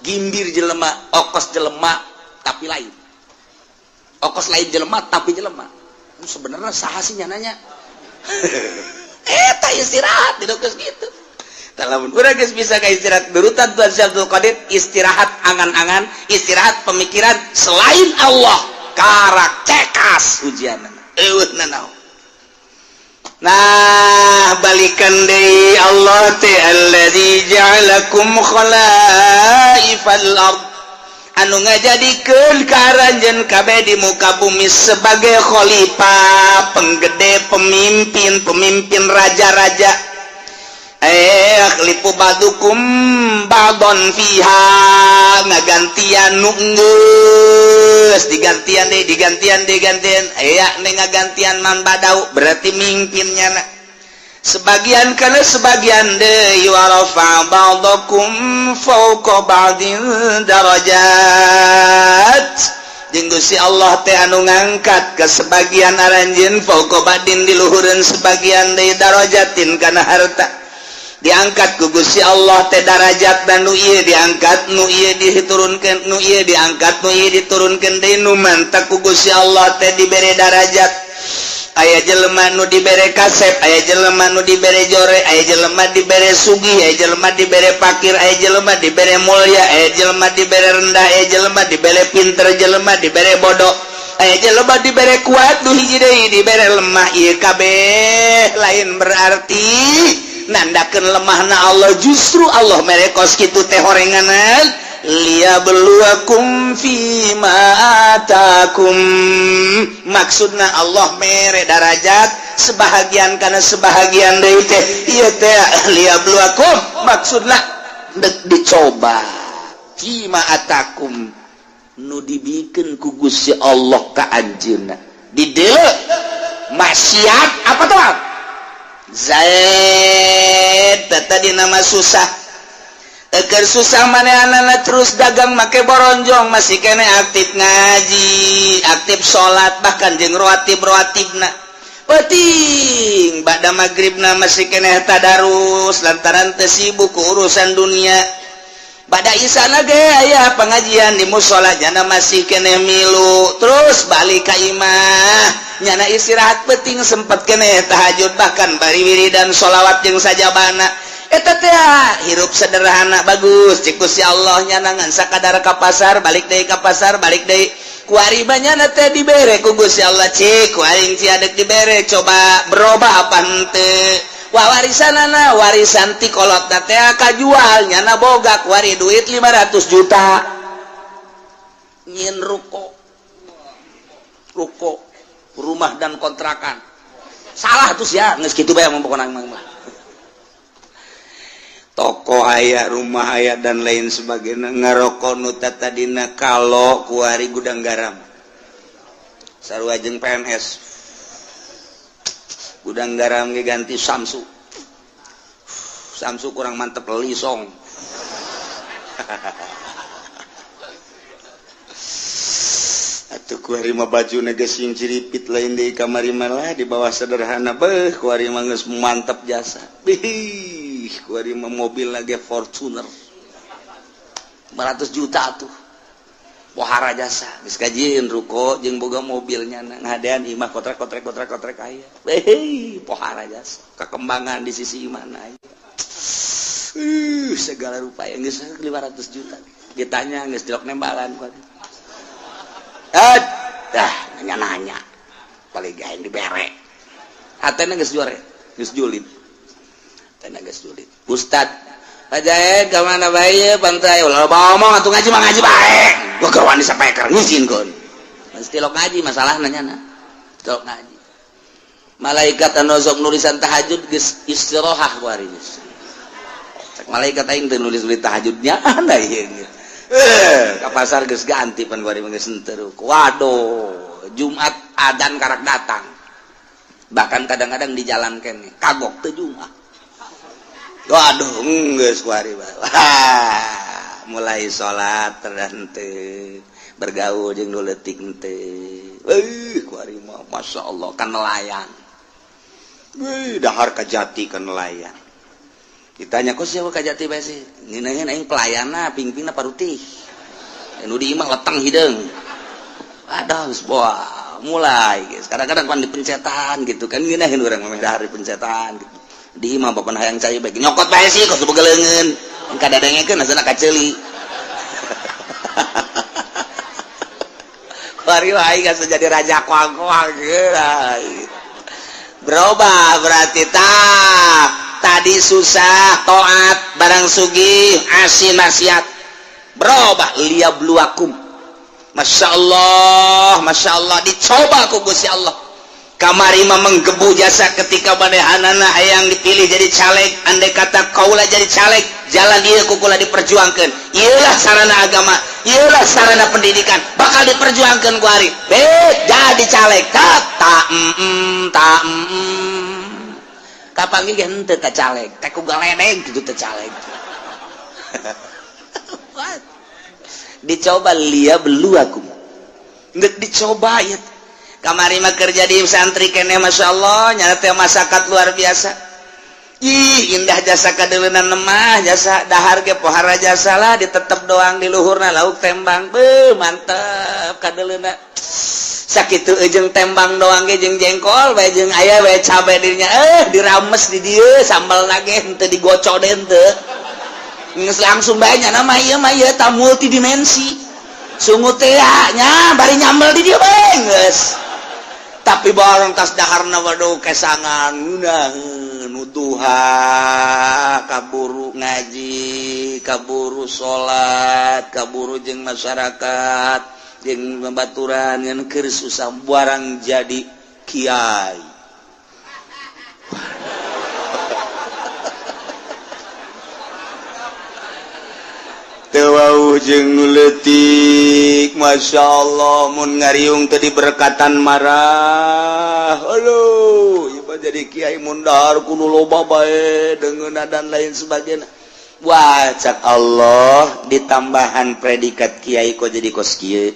Gimbir jelema, okos jelema tapi lain. Okos lain jelema tapi jelema. Sebenarnya saha sih nyananya? Eta istirahat di geus kitu. Lamun urang geus bisa ka istirahat berutan Tuhan Syekh Abdul Qadir, istirahat angan-angan, istirahat pemikiran selain Allah, karak cekas ujianna. Eueuh nanaon. Nah, balikan deui Allah teh alladzi ja'alakum khalaifal ard, anu ngajadikeun ka aranjeun kabeh di muka bumi sebagai khalifah, penggede, pemimpin, pemimpin raja-raja. Yakhlifu ba'dukum ba'don fiha, ngagantian nu geus digantian deui, digantian, digantian, aya nih ngagantian man badau, berarti mimpinnya na sebagian kana sebagian deui. Wa rafa ba'dakum fawqa ba'din darajat, jeung Gusti Allah teh anu ngangkat ke sebagian aranjeun, fawqa ba'din, di luhureun sebagian deui, darajatin kana harta. Diangkat ku Gusti Allah teh darajat dan nu ieu diangkat, nu ieu diturunkeun, nu ieu diangkat, nu ieu diturunkeun deui. Nu mantak ku Gusti Allah teh dibere darajat, aya jelema nu dibere kasep, aya jelema nu dibere jore, aya jelema dibere sugih, aya jelema dibere pakir, aya jelema dibere mulia, aya jelema dibere rendah, aya jelema dibere pinter, jelema dibere bodoh, aya jelema dibere kuat, nu hiji deui dibere lemah. Ieu kabeh lain berarti nandakeun lemahna Allah. Justru Allah mere kos kitu teh horenganan liyabluwakum fima atakum. Maksudna Allah mere darajat sebahagian karena sebahagian deui teh ieu teh liyabluwakum, maksudna dek dicoba fima atakum, nu dibikeun ku Gusti Allah ka anjeunna. Di dieu maksiat apa tuh? Zaid tadi nama susah. Eker susah manehna terus dagang make boronjong, masih kene aktif ngaji, aktif salat, bahkan jeung rawatib rawatibna. Penting ba'da maghribna masih kene tadarus lantaran teu sibuk ku urusan dunia. Ba'da isana ge aya pengajian di musola, nyana masih kene milu. Terus balik ka imah, nyana istirahat, penting sempet kene tahajud, bahkan bari wiridan sholawat jeung sajabana. Eta teh hirup sederhana bagus cik Gusti Allah. Nyana ngan sakadar ka pasar, balik deui, ka pasar, balik deui. Kuari nyana teh dibere ku Gusti Allah, cik ku aing cia dek dibere, coba berubah apa henteu. Wah, warisanana, warisan ti kolot teh kajual, nyana boga kuari duit 500 juta, nyin ruko, ruko rumah dan kontrakan. Salah tuh ya, geus kitu bae pokona mah. Toko aya, rumah aya, dan lain sebagainya. Ngarokok nu tadina kalau kuari Gudang Garam, sarua jeung PNS. Gudang Garam ge ganti Samsu. Samsu kurang mantep, Lisong. Atuh kuari mah baju geus sing ciripit, lain deui kamari lah di bawah sederhana. Beuh, kuari mah geus mantep jasa. Bih, kuari mah mobil lagi Fortuner 500 juta tuh, pohara jasa. Geus kajieun ruko jeung boga mobilnya, ngadean imah kotrek kotrek kotrek kotrek aya. Hei, pohara jasa kekembangan di sisi mana aya. Segala rupa yang geus 500 juta ditanya geus dilok nembalan ku. Eh, dah nanya-nanya paling gaeng dibere hatena geus juare, geus julid, hatena geus julid. Ustad Pak ke mana bae pantai ulah ngomong atuh, ngaji mah ngaji bae. Gua keur wani sapeker ngizin kon mesti lok ngaji. Masalah nanya na lok ngaji, malaikat anu sok nulisan tahajud geus istirahat kuari. Geus cek malaikat, aing teu nulis-nulis tahajudnya anda ieu. Eh, ka pasar geus ganti pan kuari mah, geus henteu. Waduh, Jumat adan karak datang, bahkan kadang-kadang di jalan kene kagok teu Jumat. Waduh, geus kuari. Wah, mulai salat terhente, bergaul jeung nu leutik teh. Eh, kuari mah Masya Allah kan nelayan. Wih, dahar kajati kan nelayan. Ditanya kok siapa kajati bae sih? Ngeunaheun aing pelayanna, pingpingna parutih. Nu di imah leteng hideung. Aduh, geus wah, mulai guys. Kadang-kadang pan dipencetan gitu kan, ngeunaheun urang mah dahar dipencetan gitu. Di imah bapak hayang cai bae nyokot bae sih kos boga leungeun. Kadadengekeun asana kaceuli. Kuari wae geus jadi raja koang-koang. Berubah berarti tak tadi susah toat, barang sugih asin maksiat. Berubah liyabluwakum. Masya Allah, Masya Allah, dicoba ku Gusti Allah. Kamari mah menggebu jasa ketika manehanana hayang dipilih jadi caleg. Andai kata kaula jadi caleg, jalan ieu ku kula diperjuangkan, ieulah sarana agama, ieulah sarana pendidikan, bakal diperjuangkan ku ari be jadi caleg. Tak tak tak kapanggih ge henteu ka caleg teh ku galedeg kitu teh caleg. Dicoba liyabluwakum, geus dicoba ieu. Kamari mah kerja di santri kene, Masya Allah, nyata teh masyarakat luar biasa. Ih, indah jasa kadeleunan mah, jasa dahar ge pohara jasa lah, ditetep doang di luhurna lauk tembang. Beuh, mantep kadeleuna. Sakitu jeung tembang doang ge, jeung jengkol bae, jeung aya bae cabe dirinya, dirames di dieu sambal lagi henteu digocok deh, henteu geus langsung bae nya. Nama ieu mah ieu ta multidimensi sungut teh nya, bari nyambel di dieu bae geus. Tapi barang tas daharna, waduh, kesangan ngeunaheun duha, kaburu ngaji, kaburu salat, kaburu jeung masyarakat, jeung babaturan yang keur susah. Barang jadi kiai, teu jeung nu leutik. Masya Allah, mun ngariung teu diberkatan marah. Aduh, ieu jadi kiai mun dahar kudu loba bae deungeunna dan lain sebagainya. Wah, cak Allah, ditambahan predikat kiai kok jadi kos kieu,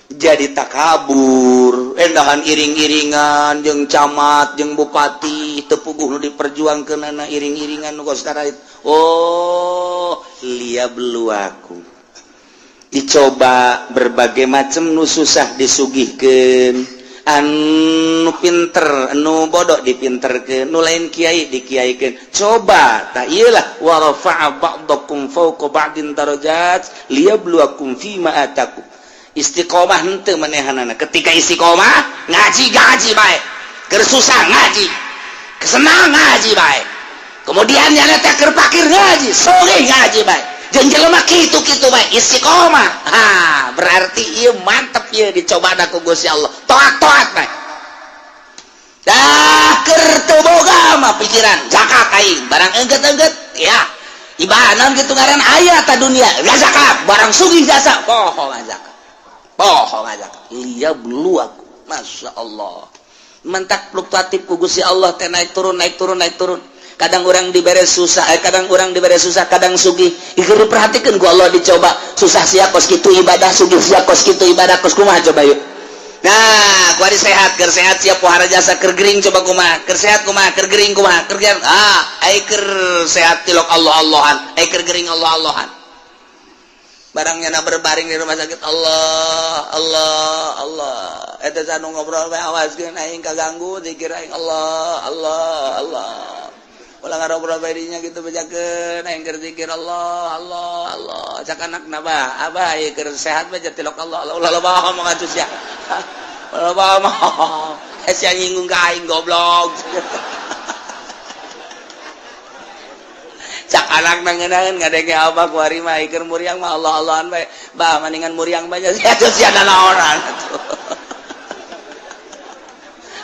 jadi takabur, endahan iring-iringan jeung camat jeung bupati, teu puguh nu diperjuangkeunana iring-iringan nu kos. Oh, liyabluwakum, dicoba berbagai macam, nu susah disugihkeun, anu pinter, anu bodoh dipinterkeun, nu lain kiai dikiaikeun. Coba tak iyalah, wa rafa'a ba'dakum fawqa ba'din darajat liyabluwakum fima atakum. Istiqomah henteu manehanana? Ketika istiqomah ngaji, ngaji bae, keur susah ngaji, kesenang ngaji bae, kemudian nyana teh keur pakir ngaji, sugih ngaji bae, jeung jelema kitu-kitu bae istiqomah. Ha, berarti ieu mantep, ieu dicoba ku Gusti Allah, toat-toat bae. Dah keur teu boga mah pikiran zakat aing, barang engget-engget ya ibadah gitu, ngaran aya ta dunia gak zakat, barang sugih jasa poho zakat, poho zakat. Liyabluwakum. Masya Allah, mentak fluktuatif ku Gusti Allah teh, naik turun, naik turun, naik turun. Kadang orang diberi susah, kadang orang diberi susah, kadang sugih. Ieu diperhatikan ku Allah, dicoba susah sia kos kitu ibadah, sugih sia kos kitu ibadah, kos kumaha coba yuk. Nah, kuari sehat, keur sehat siap pohara jasa, keur gering coba kumaha, keur sehat kumaha, keur gering kumaha, keur ah, ai keur sehat tilok Allah Allahan, ai keur gering Allah Allahan. Barangnya na berbaring di rumah sakit, Allah Allah Allah. Eta anu ngobrol bae, awaskeun aing kaganggu zikir aing, Allah Allah Allah. Ulah ngarobrol bae dinya gitu, bejakeun aing keur zikir, Allah Allah Allah. Cak anakna, "Bah, abah ieu keur sehat bae tilok Allah Allah." Ulah loba ngomong atuh sia, ulah loba ngomong sia, nyinggung ka aing, goblok. Cak anak nangenaeun ngadenge abah kuari mah keur muriang mah Allah Allahan bae, "Bah, mendingan muriang bae sia atuh, sia nanaonan atuh."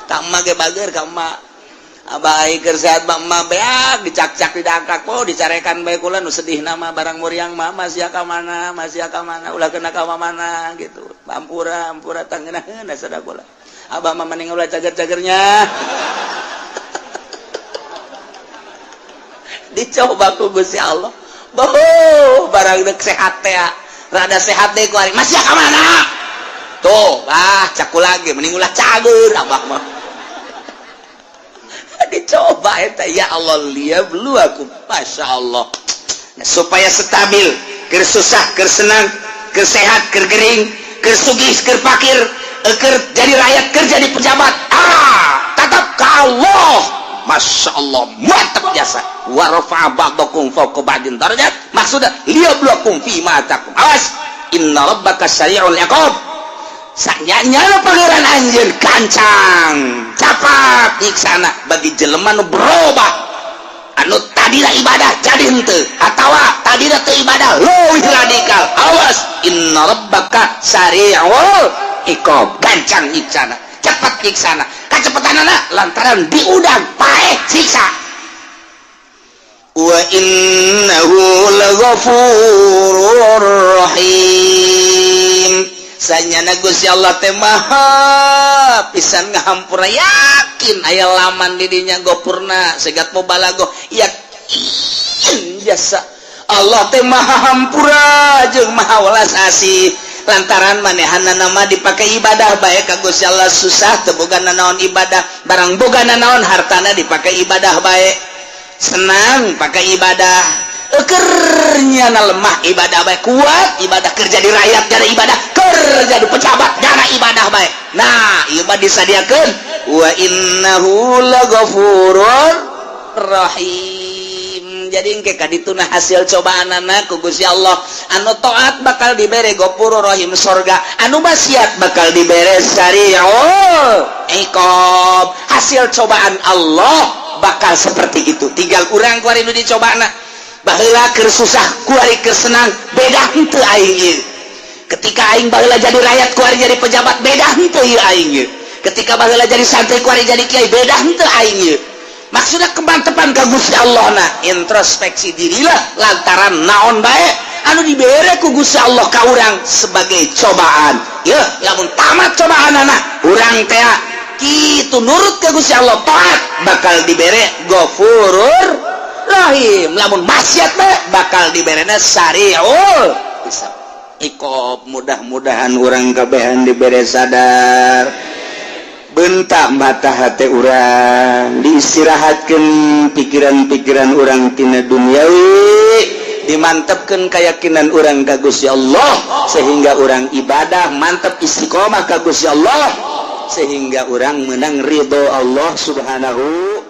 Ka emak ge bager ka emak, "Abah ai keur sehat mah emak beak dicakcak, didangkak, oh dicarekan bae kula." Nu sedih nama barang muriang mah, "Masih ka mana, masih ka mana, ulah kena ka mana gitu. Ampura, ampura, tangeunaheun sada kula. Abah mah mending ulah cager-cagernya." Dicoba ku Gusti Allah. Boh, barang dek sehat teh, rada sehat deh kuari, "Masih ka mana tuh, bah?" Caku lagi, "Mending ulah cager abah mah." Dicoba eta, ya Allah, liyabluwakum. Masya Allah. Nah, supaya stabil, keur susah, keur senang, keur sehat, keur gering, keur sugih, keur pakir, keur jadi rakyat, keur jadi pejabat, ah, tetap ke Allah. Masya Allah, mantap jasa. Wa rafa'a ba'dakum fawqa ba'din darajat, maksudnya liyabluwakum fi ma atakum. Awas, inna rabbaka sari'ul iqab. Sanyanya Pangeran anjeun gancang capat nyiksana bagi jelema nu berubah, anu tadina ibadah jadi henteu, atawa tadina teu ibadah leuwih radikal. Awas, inna rabbaka sari'ul iqab, gancang nyiksana, cepat nyiksana. Kacepetanana lantaran diudang paeh siksa. Wa innahu laghafurur rahim. Sanyana Gusti Allah teh maha pisan ngahampura. Yakin aya laman di dinya gopurna segat mubalagoh, yakin jasa Allah teh maha hampura jeung maha welas asih, lantaran manehana nama dipakai ibadah bae ka Gusti Allah. Susah teu boga nanaon, ibadah. Barang boga nanaon, hartana dipakai ibadah bae. Senang pakai ibadah, ekernya na lemah ibadah baik, kuat ibadah, kerja di rakyat jadi ibadah, kerja di pejabat jana ibadah baik. Nah, ieu mah disadiakeun wa innahu laghafurur rahim. Jadi engke kadituna hasil cobaan anak ku Gusti Allah. Anu taat bakal dibere Ghafurur Rahim, sorga. Anu maksiat bakal dibere sari'ul iqab. Hasil cobaan Allah bakal seperti itu. Tinggal urang kuari nu dicobana. Baheula keur susah, kuari keur senang, beda henteu aing ieu? Ketika aing baheula jadi rakyat, kuari jadi pejabat, beda henteu ieu aing ieu? Ketika baheula jadi santri, kuari jadi kiai, beda henteu aing ieu? Maksudnya kemantepan ka Gusti Allah. Nah, introspeksi dirilah lantaran naon bae anu dibere ku Gusti Allah ka urang sebagai cobaan ya. Lamun tamat cobaan anak urang teh kitu, nurut ke Gusti Allah, taat, bakal dibere Ghafurur Rahim. Lamun maksiat bae, bakal diberena sariul hisab, iqab. Mudah-mudahan urang kabehan dibere sadar, bentak mata hati urang, diistirahatkan pikiran-pikiran urang tina duniawi, dimantapkan keyakinan urang ka Gusti Allah, sehingga urang ibadah mantap, istiqomah ka Gusti Allah, sehingga urang menang ridho Allah Subhanahu.